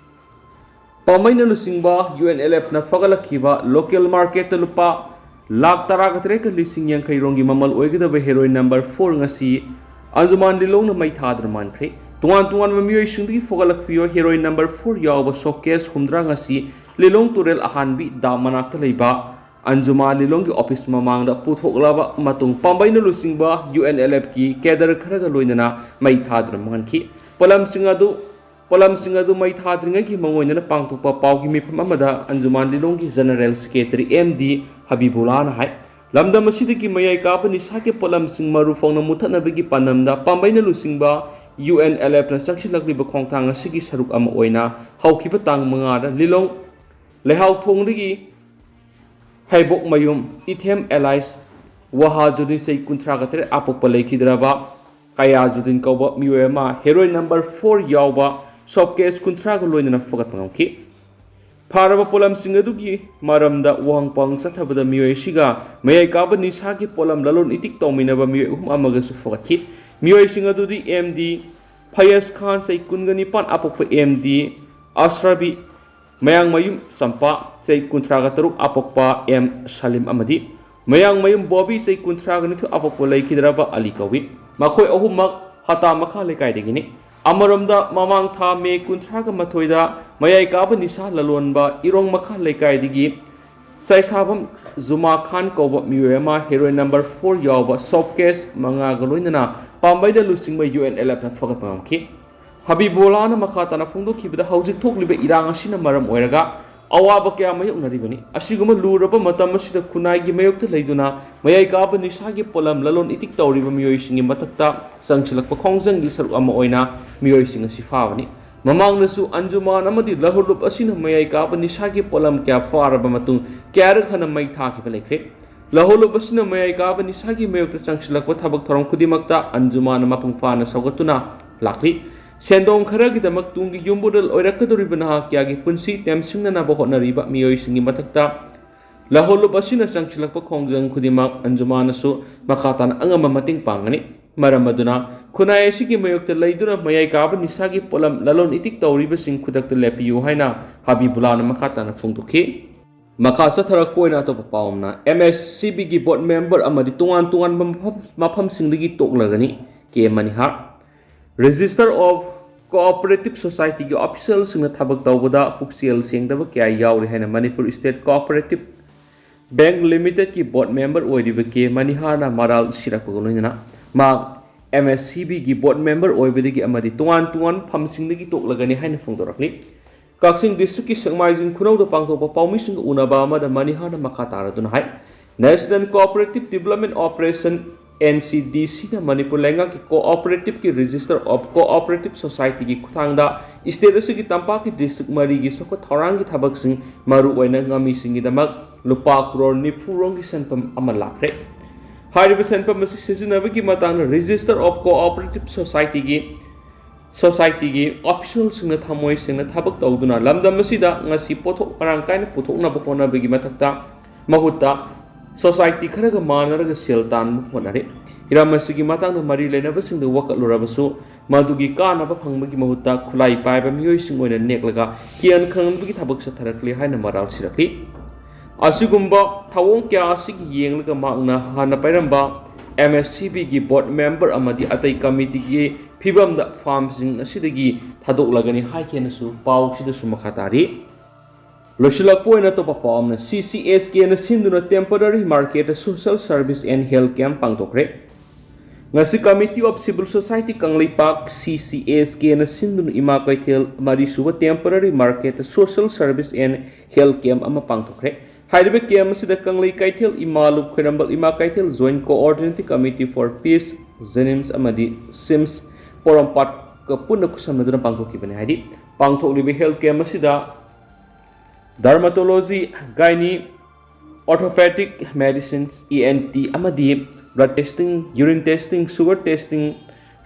ꯄꯥꯝꯕꯩꯅ ꯂꯨꯆꯤꯡꯕ U N L F ꯅ ꯐꯒꯠꯂꯛꯈꯤꯕ local market ꯇ ꯂꯨꯄꯥ ꯂꯥꯈ ꯇꯔꯥꯒ ꯇꯔꯦꯠꯀ ꯂꯤꯁꯤꯡ ꯌꯥꯡꯈꯩ ꯔꯣꯝꯒꯤ ꯃꯃꯜ ꯑꯣꯏꯒꯗꯕ heroin number four ꯉꯁꯤ ꯑꯟꯖꯨꯃꯥꯟ ꯂꯤꯂꯣꯡꯅ ꯃꯩ ꯊꯥꯗꯨꯅ ꯃꯥꯡꯈ꯭ꯔꯦ꯫ ꯇꯣꯉꯥꯟ ꯇꯣꯉꯥꯟꯕ ꯃꯤꯑꯣꯏꯁꯤꯡꯗꯒꯤ ꯐꯒꯠꯂꯛꯄꯤꯌꯣ heroin number four ꯌꯥꯎꯕ soap case ꯍꯨꯝꯗ꯭ꯔꯥ ꯉꯁꯤ ꯂꯤꯂꯣꯡ ꯇꯨꯔꯦꯜ ꯑꯍꯥꯟꯕꯤ dam ꯃꯅꯥꯛꯇ ꯂꯩꯕ ꯑꯟꯖꯨꯃꯥꯟ ꯂꯤꯂꯣꯡꯒꯤ office ꯃꯃꯥꯡꯗ ꯄꯨꯊꯣꯛꯂꯕ ꯃꯇꯨꯡ ꯄꯥꯝꯕꯩꯅ ꯂꯨꯆꯤꯡꯕ U N L F ꯀꯤ cadre ꯈꯔꯒ ꯂꯣꯏꯅꯅ ꯃꯩ ꯊꯥꯗꯨꯅ ꯃꯥꯡꯍꯟꯈꯤ꯫ ꯄꯣꯠꯂꯝꯁꯤꯡ ꯑꯗꯨ ꯄꯣꯠꯂꯝꯁꯤꯡ ꯑꯗꯨ ꯃꯩ ꯊꯥꯗ꯭ꯔꯤꯉꯩꯒꯤ ꯃꯥꯡꯑꯣꯏꯅꯅ ꯄꯥꯡꯊꯣꯛꯄ ꯄꯥꯎꯒꯤ ꯃꯤꯐꯝ ꯑꯃꯗ ꯑꯟꯖꯨꯃꯥꯟ ꯂꯤꯂꯣꯡꯒꯤ General Secretary M D ꯍꯕꯤꯕꯨꯜꯂꯥꯅ ꯍꯥꯏ꯫ ꯂꯝꯗꯝ ꯑꯁꯤꯗꯒꯤ ꯃꯌꯥꯏ ꯀꯥꯕ ꯅꯤꯁꯥꯒꯤ ꯄꯣꯠꯂꯝꯁꯤꯡ ꯃꯔꯨ ꯐꯪꯅ ꯃꯨꯊꯠꯅꯕꯒꯤ ꯄꯥꯟꯗꯝꯗ ꯄꯥꯝꯕꯩꯅ ꯂꯨꯆꯤꯡꯕ U N L F ꯅ ꯆꯪꯁꯤꯜꯂꯛꯂꯤꯕ ꯈꯣꯡꯊꯥꯡ ꯑꯁꯤꯒꯤ ꯁꯔꯨꯛ ꯑꯃ ꯑꯣꯏꯅ ꯍꯧꯈꯤꯕ ꯇꯥꯡ ꯃꯉꯥꯗ ꯂꯤꯂꯣꯡ ꯂꯩꯍꯥꯎꯊꯣꯡꯗꯒꯤ ꯍꯩꯕꯣꯛꯃꯌꯨꯝ ꯏꯊꯦꯝ alias ꯋꯥꯍꯥꯖꯨꯗꯤꯟ ꯆꯍꯤ ꯀꯨꯟꯊ꯭ꯔꯥꯒ ꯇꯔꯦꯠ ꯑꯄꯣꯛꯄ ꯂꯩꯈꯤꯗ꯭ꯔꯕ ꯀꯌꯥꯖꯨꯗꯤꯟ ꯀꯧꯕ ꯃꯤꯑꯣꯏ ꯑꯃ heroin number four ꯌꯥꯎꯕ soap case ꯀꯨꯟꯊ꯭ꯔꯥꯒ ꯂꯣꯏꯅꯅ ꯐꯒꯠꯄ ꯉꯝꯈꯤ꯫ ꯐꯥꯔꯕ ꯄꯣꯠꯂꯝꯁꯤꯡ ꯑꯗꯨꯒꯤ ꯃꯔꯝꯗ ꯋꯥꯍꯪ ꯄꯥꯎꯍꯪ ꯆꯠꯊꯕꯗ ꯃꯤꯑꯣꯏ ꯑꯁꯤꯒ ꯃꯌꯥꯏ ꯀꯥꯕ ꯅꯤꯁꯥꯒꯤ ꯄꯣꯠꯂꯝ ꯂꯂꯣꯟ ꯏꯇꯤꯛ ꯇꯧꯃꯤꯟꯅꯕ ꯃꯤꯑꯣꯏ ꯑꯍꯨꯝ ꯑꯃꯒꯁꯨ ꯐꯒꯠꯈꯤ꯫ ꯃꯤꯑꯣꯏꯁꯤꯡ ꯑꯗꯨꯗꯤ M D ꯐꯌꯦꯖ ꯈꯥꯟ ꯆꯍꯤ ꯀꯨꯟꯒ ꯅꯤꯄꯥꯟ ꯑꯄꯣꯛꯄ M D ꯑꯁ꯭ꯔꯕꯤ ꯃꯌꯥꯡꯃꯌꯨꯝ ꯆꯝꯄꯥ ꯆꯍꯤ ꯀꯨꯟꯊ꯭ꯔꯥꯒ ꯇꯔꯨꯛ ꯑꯄꯣꯛꯄ M ꯁꯂꯤꯝ ꯑꯃꯗꯤ ꯃꯌꯥꯡꯃꯌꯨꯝ ꯕꯣꯕꯤ ꯆꯍꯤ ꯀꯨꯟꯊ꯭ꯔꯥꯒ ꯅꯤꯊꯣꯏ ꯑꯄꯣꯛꯄ ꯂꯩꯈꯤꯗ꯭ꯔꯕ ꯑꯂꯤ ꯀꯧꯏ꯫ ꯃꯈꯣꯏ ꯑꯍꯨꯝꯃꯛ ꯍꯇꯥ ꯃꯈꯥ ꯂꯩꯀꯥꯏꯗꯒꯤꯅꯤ꯫ ꯑꯃꯔꯣꯝꯗ ꯃꯃꯥꯡ ꯊꯥ ꯃꯦ ꯀꯨꯟꯊ꯭ꯔꯥꯒ ꯃꯥꯊꯣꯏꯗ ꯃꯌꯥꯏ ꯀꯥꯕ ꯅꯤꯁꯥ ꯂꯂꯣꯟꯕ ꯏꯔꯣꯡ ꯃꯈꯥ ꯂꯩꯀꯥꯏꯗꯒꯤ ꯆꯥꯏꯁꯥꯕꯝ ꯖꯨꯃꯥ ꯈꯥꯟ ꯀꯧꯕ ꯃꯤꯑꯣꯏ ꯑꯃ heroin number four ꯌꯥꯎꯕ soap case ꯃꯉꯥꯒ ꯂꯣꯏꯅꯅ ꯄꯥꯝꯕꯩꯗ ꯂꯨꯆꯤꯡꯕ U N L F ꯅ ꯐꯒꯠꯄ ꯉꯝꯈꯤ꯫ ꯍꯕꯤꯕꯨꯜꯂꯥꯅ ꯃꯈꯥ ꯇꯥꯅ ꯐꯣꯡꯗꯣꯛꯈꯤꯕꯗ ꯍꯧꯖꯤꯛ ꯊꯣꯛꯂꯤꯕ ꯏꯔꯥꯡ ꯑꯁꯤꯅ ꯃꯔꯝ ꯑꯣꯏꯔꯒ ꯑꯋꯥꯕ ꯀꯌꯥ ꯃꯥꯌꯣꯛꯅꯔꯤꯕꯅꯤ꯫ ꯑꯁꯤꯒꯨꯝꯕ ꯂꯨꯔꯕ ꯃꯇꯝ ꯑꯁꯤꯗ ꯈꯨꯟꯅꯥꯏꯒꯤ ꯃꯥꯌꯣꯛꯇ ꯂꯩꯗꯨꯅ ꯃꯌꯥꯏ ꯀꯥꯕ ꯅꯤꯁꯥꯒꯤ ꯄꯣꯠꯂꯝ ꯂꯂꯣꯟ ꯏꯇꯤꯛ ꯇꯧꯔꯤꯕ ꯃꯤꯑꯣꯏꯁꯤꯡꯒꯤ ꯃꯊꯛꯇ ꯆꯪꯁꯤꯜꯂꯛꯄ ꯈꯣꯡꯖꯪꯒꯤ ꯁꯔꯨꯛ ꯑꯃ ꯑꯣꯏꯅ ꯃꯤꯑꯣꯏꯁꯤꯡ ꯑꯁꯤ ꯐꯥꯕꯅꯤ꯫ ꯃꯃꯥꯡꯗꯁꯨ ꯑꯟꯖꯨꯃꯥꯟ ꯑꯃꯗꯤ ꯂꯍꯨꯂꯨꯞ ꯑꯁꯤꯅ ꯃꯌꯥꯏ ꯀꯥꯕ ꯅꯤꯁꯥꯒꯤ ꯄꯣꯠꯂꯝ ꯀꯌꯥ ꯐꯥꯔꯕ ꯃꯇꯨꯡ ꯀꯌꯥꯔꯛ ꯍꯟꯅ ꯃꯩ ꯊꯥꯈꯤꯕ ꯂꯩꯈ꯭ꯔꯦ꯫ ꯂꯍꯨꯂꯨꯞ ꯑꯁꯤꯅ ꯃꯌꯥꯏ ꯀꯥꯕ ꯅꯤꯁꯥꯒꯤ ꯃꯥꯌꯣꯛꯇ ꯆꯪꯁꯤꯜꯂꯛꯄ ꯊꯕꯛ ꯊꯧꯔꯝ ꯈꯨꯗꯤꯡꯃꯛꯇ ꯑꯟꯖꯨꯃꯥꯟꯅ ꯃꯄꯨꯡ ꯐꯥꯅ ꯁꯧꯒꯠꯇꯨꯅ ꯂꯥꯛꯂꯤ꯫ ꯁꯦꯟꯗꯣꯡ ꯈꯔꯒꯤꯗꯃꯛ ꯇꯨꯡꯒꯤ ꯌꯨꯝꯕꯨꯔꯦꯜ ꯑꯣꯏꯔꯛꯀꯗꯧꯔꯤꯕ ꯅꯍꯥ ꯀꯌꯥꯒꯤ ꯄꯨꯟꯁꯤ ꯇꯦꯝꯁꯤꯡꯅꯅꯕ ꯍꯣꯠꯅꯔꯤꯕ ꯃꯤꯑꯣꯏꯁꯤꯡꯒꯤ ꯃꯊꯛꯇ ꯂꯧꯍꯣꯜꯂꯨꯞ ꯑꯁꯤꯅ ꯆꯪꯁꯤꯜꯂꯛꯄ ꯈꯣꯡꯖꯪ ꯈꯨꯗꯤꯡꯃꯛ ꯑꯟꯖꯨꯃꯥꯟꯅꯁꯨ ꯃꯈꯥ ꯇꯥꯅ ꯑꯉꯝꯕ ꯃꯇꯦꯡ ꯄꯥꯡꯒꯅꯤ꯫ ꯃꯔꯝ ꯑꯗꯨꯅ ꯈꯨꯟꯅꯥꯏ ꯑꯁꯤꯒꯤ ꯃꯥꯌꯣꯛꯇ ꯂꯩꯗꯨꯅ ꯃꯌꯥꯏ ꯀꯥꯕ ꯅꯤꯁꯥꯒꯤ ꯄꯣꯠꯂꯝ ꯂꯂꯣꯟ ꯏꯇꯤꯛ ꯇꯧꯔꯤꯕꯁꯤꯡ ꯈꯨꯗꯛꯇ ꯂꯦꯞꯄꯤꯌꯨ ꯍꯥꯏꯅ ꯍꯕꯤꯕꯨꯂꯥꯅ ꯃꯈꯥ ꯇꯥꯅ ꯐꯣꯡꯗꯣꯛꯈꯤ꯫ ꯃꯈꯥ ꯆꯠꯊꯔꯛꯄ ꯑꯣꯏꯅ ꯑꯇꯣꯞꯄ ꯄꯥꯎ ꯑꯃꯅ, ꯑꯦꯝ ꯑꯦꯁ ꯁꯤ ꯕꯤꯒꯤ ꯕꯣꯔꯗ ꯃꯦꯝꯕꯔ ꯑꯃꯗꯤ ꯇꯣꯉꯥꯟ ꯇꯣꯉꯥꯟꯕ ꯃꯐꯝ, ꯃꯐꯝꯁꯤꯡꯗꯒꯤ ꯇꯣꯛꯂꯒꯅꯤ꯫ ꯀꯦ ꯃꯅꯤꯍꯥꯔ꯫ Register of Cooperative Societyꯒꯤ ꯑꯣꯐꯤꯁꯤꯌꯦꯜꯁꯤꯡꯅ ꯊꯕꯛ ꯇꯧꯕꯗ ꯄꯨꯛꯆꯦꯜ ꯁꯦꯡꯗꯕ ꯀꯌꯥ ꯌꯥꯎꯔꯤ ꯍꯥꯏꯅ ꯃꯅꯤꯄꯨꯔ ꯁ꯭ꯇꯦꯠ ꯀꯣꯑꯣꯄꯔꯦꯇꯤꯚ ꯕꯦꯡꯛ ꯂꯤꯃꯤꯇꯦꯗꯀꯤ ꯕꯣꯔꯗ ꯃꯦꯝꯕꯔ ꯑꯣꯏꯔꯤꯕ ꯀꯦ ꯃꯅꯤꯍꯥꯔꯅ ꯃꯔꯥꯜ ꯁꯤꯔꯛꯄꯒ ꯂꯣꯏꯅꯅ ꯃꯍꯥꯛ ꯑꯦꯝ ꯑꯦꯁ ꯁꯤ ꯕꯤꯒꯤ ꯕꯣꯔꯗ ꯃꯦꯝꯕꯔ ꯑꯣꯏꯕꯗꯒꯤ ꯑꯃꯗꯤ ꯇꯣꯉꯥꯟ ꯇꯣꯉꯥꯟꯕ ꯐꯝꯁꯤꯡꯗꯒꯤ ꯇꯣꯛꯂꯒꯅꯤ ꯍꯥꯏꯅ ꯐꯣꯡꯗꯣꯔꯛꯂꯤ꯫ ꯀꯛꯆꯤꯡ ꯗꯤꯁꯇ꯭ꯔꯤꯛꯀꯤ ꯁꯦꯛꯃꯥꯏꯖꯤꯡ ꯈꯨꯅꯧꯗ ꯄꯥꯡꯊꯣꯛꯄ ꯄꯥꯎꯃꯤꯁꯤꯡꯒ ꯎꯅꯕ ꯑꯃꯗ ꯃꯅꯤꯍꯥꯔꯅ ꯃꯈꯥ ꯇꯥꯔꯗꯨꯅ ꯍꯥꯏ, National Cooperative Development Operation, N C D ꯁꯤꯅ ꯃꯅꯤꯄꯨꯔ ꯂꯩꯉꯥꯛꯀꯤ ꯀꯣꯑꯣꯄꯔꯦꯇꯤꯚꯀꯤ Register of Cooperative Societyꯒꯤ ꯈꯨꯠꯊꯥꯡꯗ ꯁ꯭ꯇꯦꯠ ꯑꯁꯤꯒꯤ ꯇꯝꯄꯥꯛꯀꯤ ꯗꯤꯁꯇ꯭ꯔꯤꯛ ꯃꯔꯤꯒꯤ ꯆꯥꯎꯈꯠ ꯊꯧꯔꯥꯡꯒꯤ ꯊꯕꯛꯁꯤꯡ, ꯃꯔꯨꯑꯣꯏꯅ ꯉꯥꯃꯤꯁꯤꯡꯒꯤꯗꯃꯛ ꯂꯨꯄꯥ ꯀ꯭ꯔꯣꯔ ꯅꯤꯐꯨ ꯔꯣꯝꯒꯤ ꯁꯦꯟꯐꯝ ꯑꯃ ꯂꯥꯛꯈ꯭ꯔꯦ꯫ ꯍꯥꯏꯔꯤꯕ ꯁꯦꯟꯐꯝ ꯑꯁꯤ ꯁꯤꯖꯤꯟꯅꯕꯒꯤ ꯃꯇꯥꯡꯗ Register of Cooperative Societyꯒꯤ, ꯁꯣꯁꯥꯏꯇꯤꯒꯤ ꯑꯣꯐꯤꯁꯤꯌꯦꯜꯁꯤꯡꯅ ꯊꯃꯣꯏ ꯁꯦꯡꯅ ꯊꯕꯛ ꯇꯧꯗꯨꯅ ꯂꯝꯗꯝ ꯑꯁꯤꯗ ꯉꯁꯤ ꯄꯣꯠꯊꯣꯛ ꯃꯔꯥꯡ ꯀꯥꯏꯅ ꯄꯨꯊꯣꯛꯅꯕ ꯍꯣꯠꯅꯕꯒꯤ ꯃꯊꯛꯇ, ꯃꯍꯨꯠꯇ ꯁꯣꯁꯥꯏꯇꯤ ꯈꯔꯒ ꯃꯥꯟꯅꯔꯒ ꯁꯦꯜ ꯇꯥꯟꯕ ꯍꯣꯠꯅꯔꯤ꯫ ꯍꯤꯔꯝ ꯑꯁꯤꯒꯤ ꯃꯇꯥꯡꯗ ꯃꯔꯤ ꯂꯩꯅꯕꯁꯤꯡꯗ ꯋꯥꯀꯠꯂꯨꯔꯕꯁꯨ, ꯃꯗꯨꯒꯤ ꯀꯥꯟꯅꯕ ꯐꯪꯕꯒꯤ ꯃꯍꯨꯠꯇ ꯈꯨꯠꯂꯥꯏ ꯄꯥꯏꯕ ꯃꯤꯑꯣꯏꯁꯤꯡ ꯑꯣꯏꯅ ꯅꯦꯛꯂꯒ ꯀꯤꯌꯥꯟ ꯈꯪꯍꯟꯕꯒꯤ ꯊꯕꯛ ꯆꯠꯊꯔꯛꯂꯤ ꯍꯥꯏꯅ ꯃꯔꯥꯜ ꯁꯤꯔꯛꯂꯤ꯫ ꯑꯁꯤꯒꯨꯝꯕ ꯊꯧꯑꯣꯡ ꯀꯌꯥ ꯑꯁꯤꯒꯤ ꯌꯦꯡꯂꯒ ꯃꯍꯥꯛꯅ ꯍꯥꯟꯅ ꯄꯥꯏꯔꯝꯕ ꯑꯦꯝ ꯑꯦꯁ ꯁꯤ ꯕꯤꯒꯤ ꯕꯣꯔꯗ ꯃꯦꯝꯕꯔ ꯑꯃꯗꯤ ꯑꯇꯩ ꯀꯃꯤꯇꯤꯒꯤ ꯐꯤꯕꯝꯗ ꯐꯥꯝꯁꯤꯡ ꯑꯁꯤꯗꯒꯤ ꯊꯥꯗꯣꯛꯂꯒꯅꯤ ꯍꯥꯏꯈꯤꯅꯁꯨ ꯄꯥꯎꯁꯤꯗꯁꯨ ꯃꯈꯥ ꯇꯥꯔꯤ꯫ ꯂꯣꯏꯁꯤꯜꯂꯛꯄ ꯑꯣꯏꯅ ꯑꯇꯣꯞꯄ ꯄꯥꯎ ꯑꯃꯅ, ꯁꯤ ꯁꯤ ꯑꯦꯁ ꯀꯦꯅ ꯁꯤꯟꯗꯨꯅ temporary marketꯇ social service and health camp ꯄꯥꯡꯊꯣꯛꯈ꯭ꯔꯦ꯫ ꯉꯁꯤ Committee of Civil Society Kangleipak, ꯁꯤ ꯁꯤ ꯑꯦꯁ ꯀꯦꯅ ꯁꯤꯟꯗꯨꯅ ꯏꯃꯥ ꯀꯩꯊꯦꯜ ꯃꯔꯤꯁꯨꯕ temporary marketꯇ social service and health camp ꯑꯃ ꯄꯥꯡꯊꯣꯛꯈ꯭ꯔꯦ꯫ ꯍꯥꯏꯔꯤꯕ camp ꯑꯁꯤꯗ ꯀꯪꯂꯩ ꯀꯩꯊꯦꯜ ꯏꯃꯥ ꯂꯨꯞ ꯈꯣꯏꯔꯝꯕ ꯏꯃꯥ ꯀꯩꯊꯦꯜ Joint Coordinating Committee for Peace, ꯖꯦꯅꯤꯝꯁ ꯑꯃꯗꯤ ꯁꯤꯝꯁ ꯄꯣꯔꯣꯝꯄꯥꯠꯀ ꯄꯨꯟꯅ ꯈꯨꯠꯁꯝꯅꯗꯨꯅ ꯄꯥꯡꯊꯣꯛꯈꯤꯕꯅꯤ꯫ ꯍꯥꯏꯗꯤ, ꯄꯥꯡꯊꯣꯛꯂꯤꯕ health camp ꯑꯁꯤꯗ dermatology, gynae, orthopedic medicines, E N T ꯑꯃꯗꯤ blood testing, urine testing, sugar testing,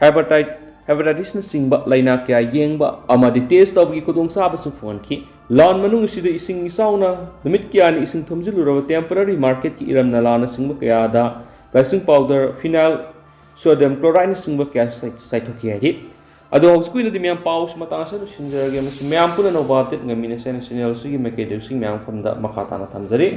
hepatitis, hepatitisꯅꯆꯤꯡꯕ ꯂꯥꯏꯅꯥ ꯀꯌꯥ ꯌꯦꯡꯕ ꯑꯃꯗꯤ test ꯇꯧꯕꯒꯤ ꯈꯨꯗꯣꯡꯆꯥꯕꯁꯨ ꯐꯪꯍꯟꯈꯤ꯫ ꯂꯥꯟ ꯃꯅꯨꯡ ꯑꯁꯤꯗ ꯏꯁꯤꯡ ꯏꯆꯥꯎꯅ ꯅꯨꯃꯤꯠ ꯀꯌꯥꯅꯤ ꯏꯁꯤꯡ ꯊꯨꯝꯖꯤꯜꯂꯨꯔꯕ temporary marketꯀꯤ ꯏꯔꯝ ꯅꯂꯥꯅꯆꯤꯡꯕ ꯀꯌꯥꯗ bleaching powder, phenyl, sodium chloride ꯅꯆꯤꯡꯕ ꯀꯌꯥ ꯆꯥꯏ-, ꯆꯥꯏꯊꯣꯛꯈꯤ ꯍꯥꯏꯔꯤ꯫ ꯑꯗꯣ ꯍꯧꯖꯤꯛꯀꯤ ꯑꯣꯏꯅꯗꯤ ꯃꯌꯥꯝ ꯄꯥꯎꯁꯤ ꯃꯇꯥꯡ ꯑꯁꯤꯗ ꯂꯣꯏꯁꯤꯟꯖꯔꯒꯦ꯫ ꯃꯁꯤ ꯃꯌꯥꯝ ꯄꯨꯝꯅ ꯑꯅꯧꯕ update ꯉꯝꯃꯤꯟꯅꯁꯦ ꯍꯥꯏꯅ channel ꯑꯁꯤꯒꯤ ꯃꯥꯏꯀꯩꯗꯒꯤ ꯃꯌꯥꯝ ꯃꯐꯝꯗ ꯃꯈꯥ ꯇꯥꯅ ꯊꯝꯖꯔꯤ꯫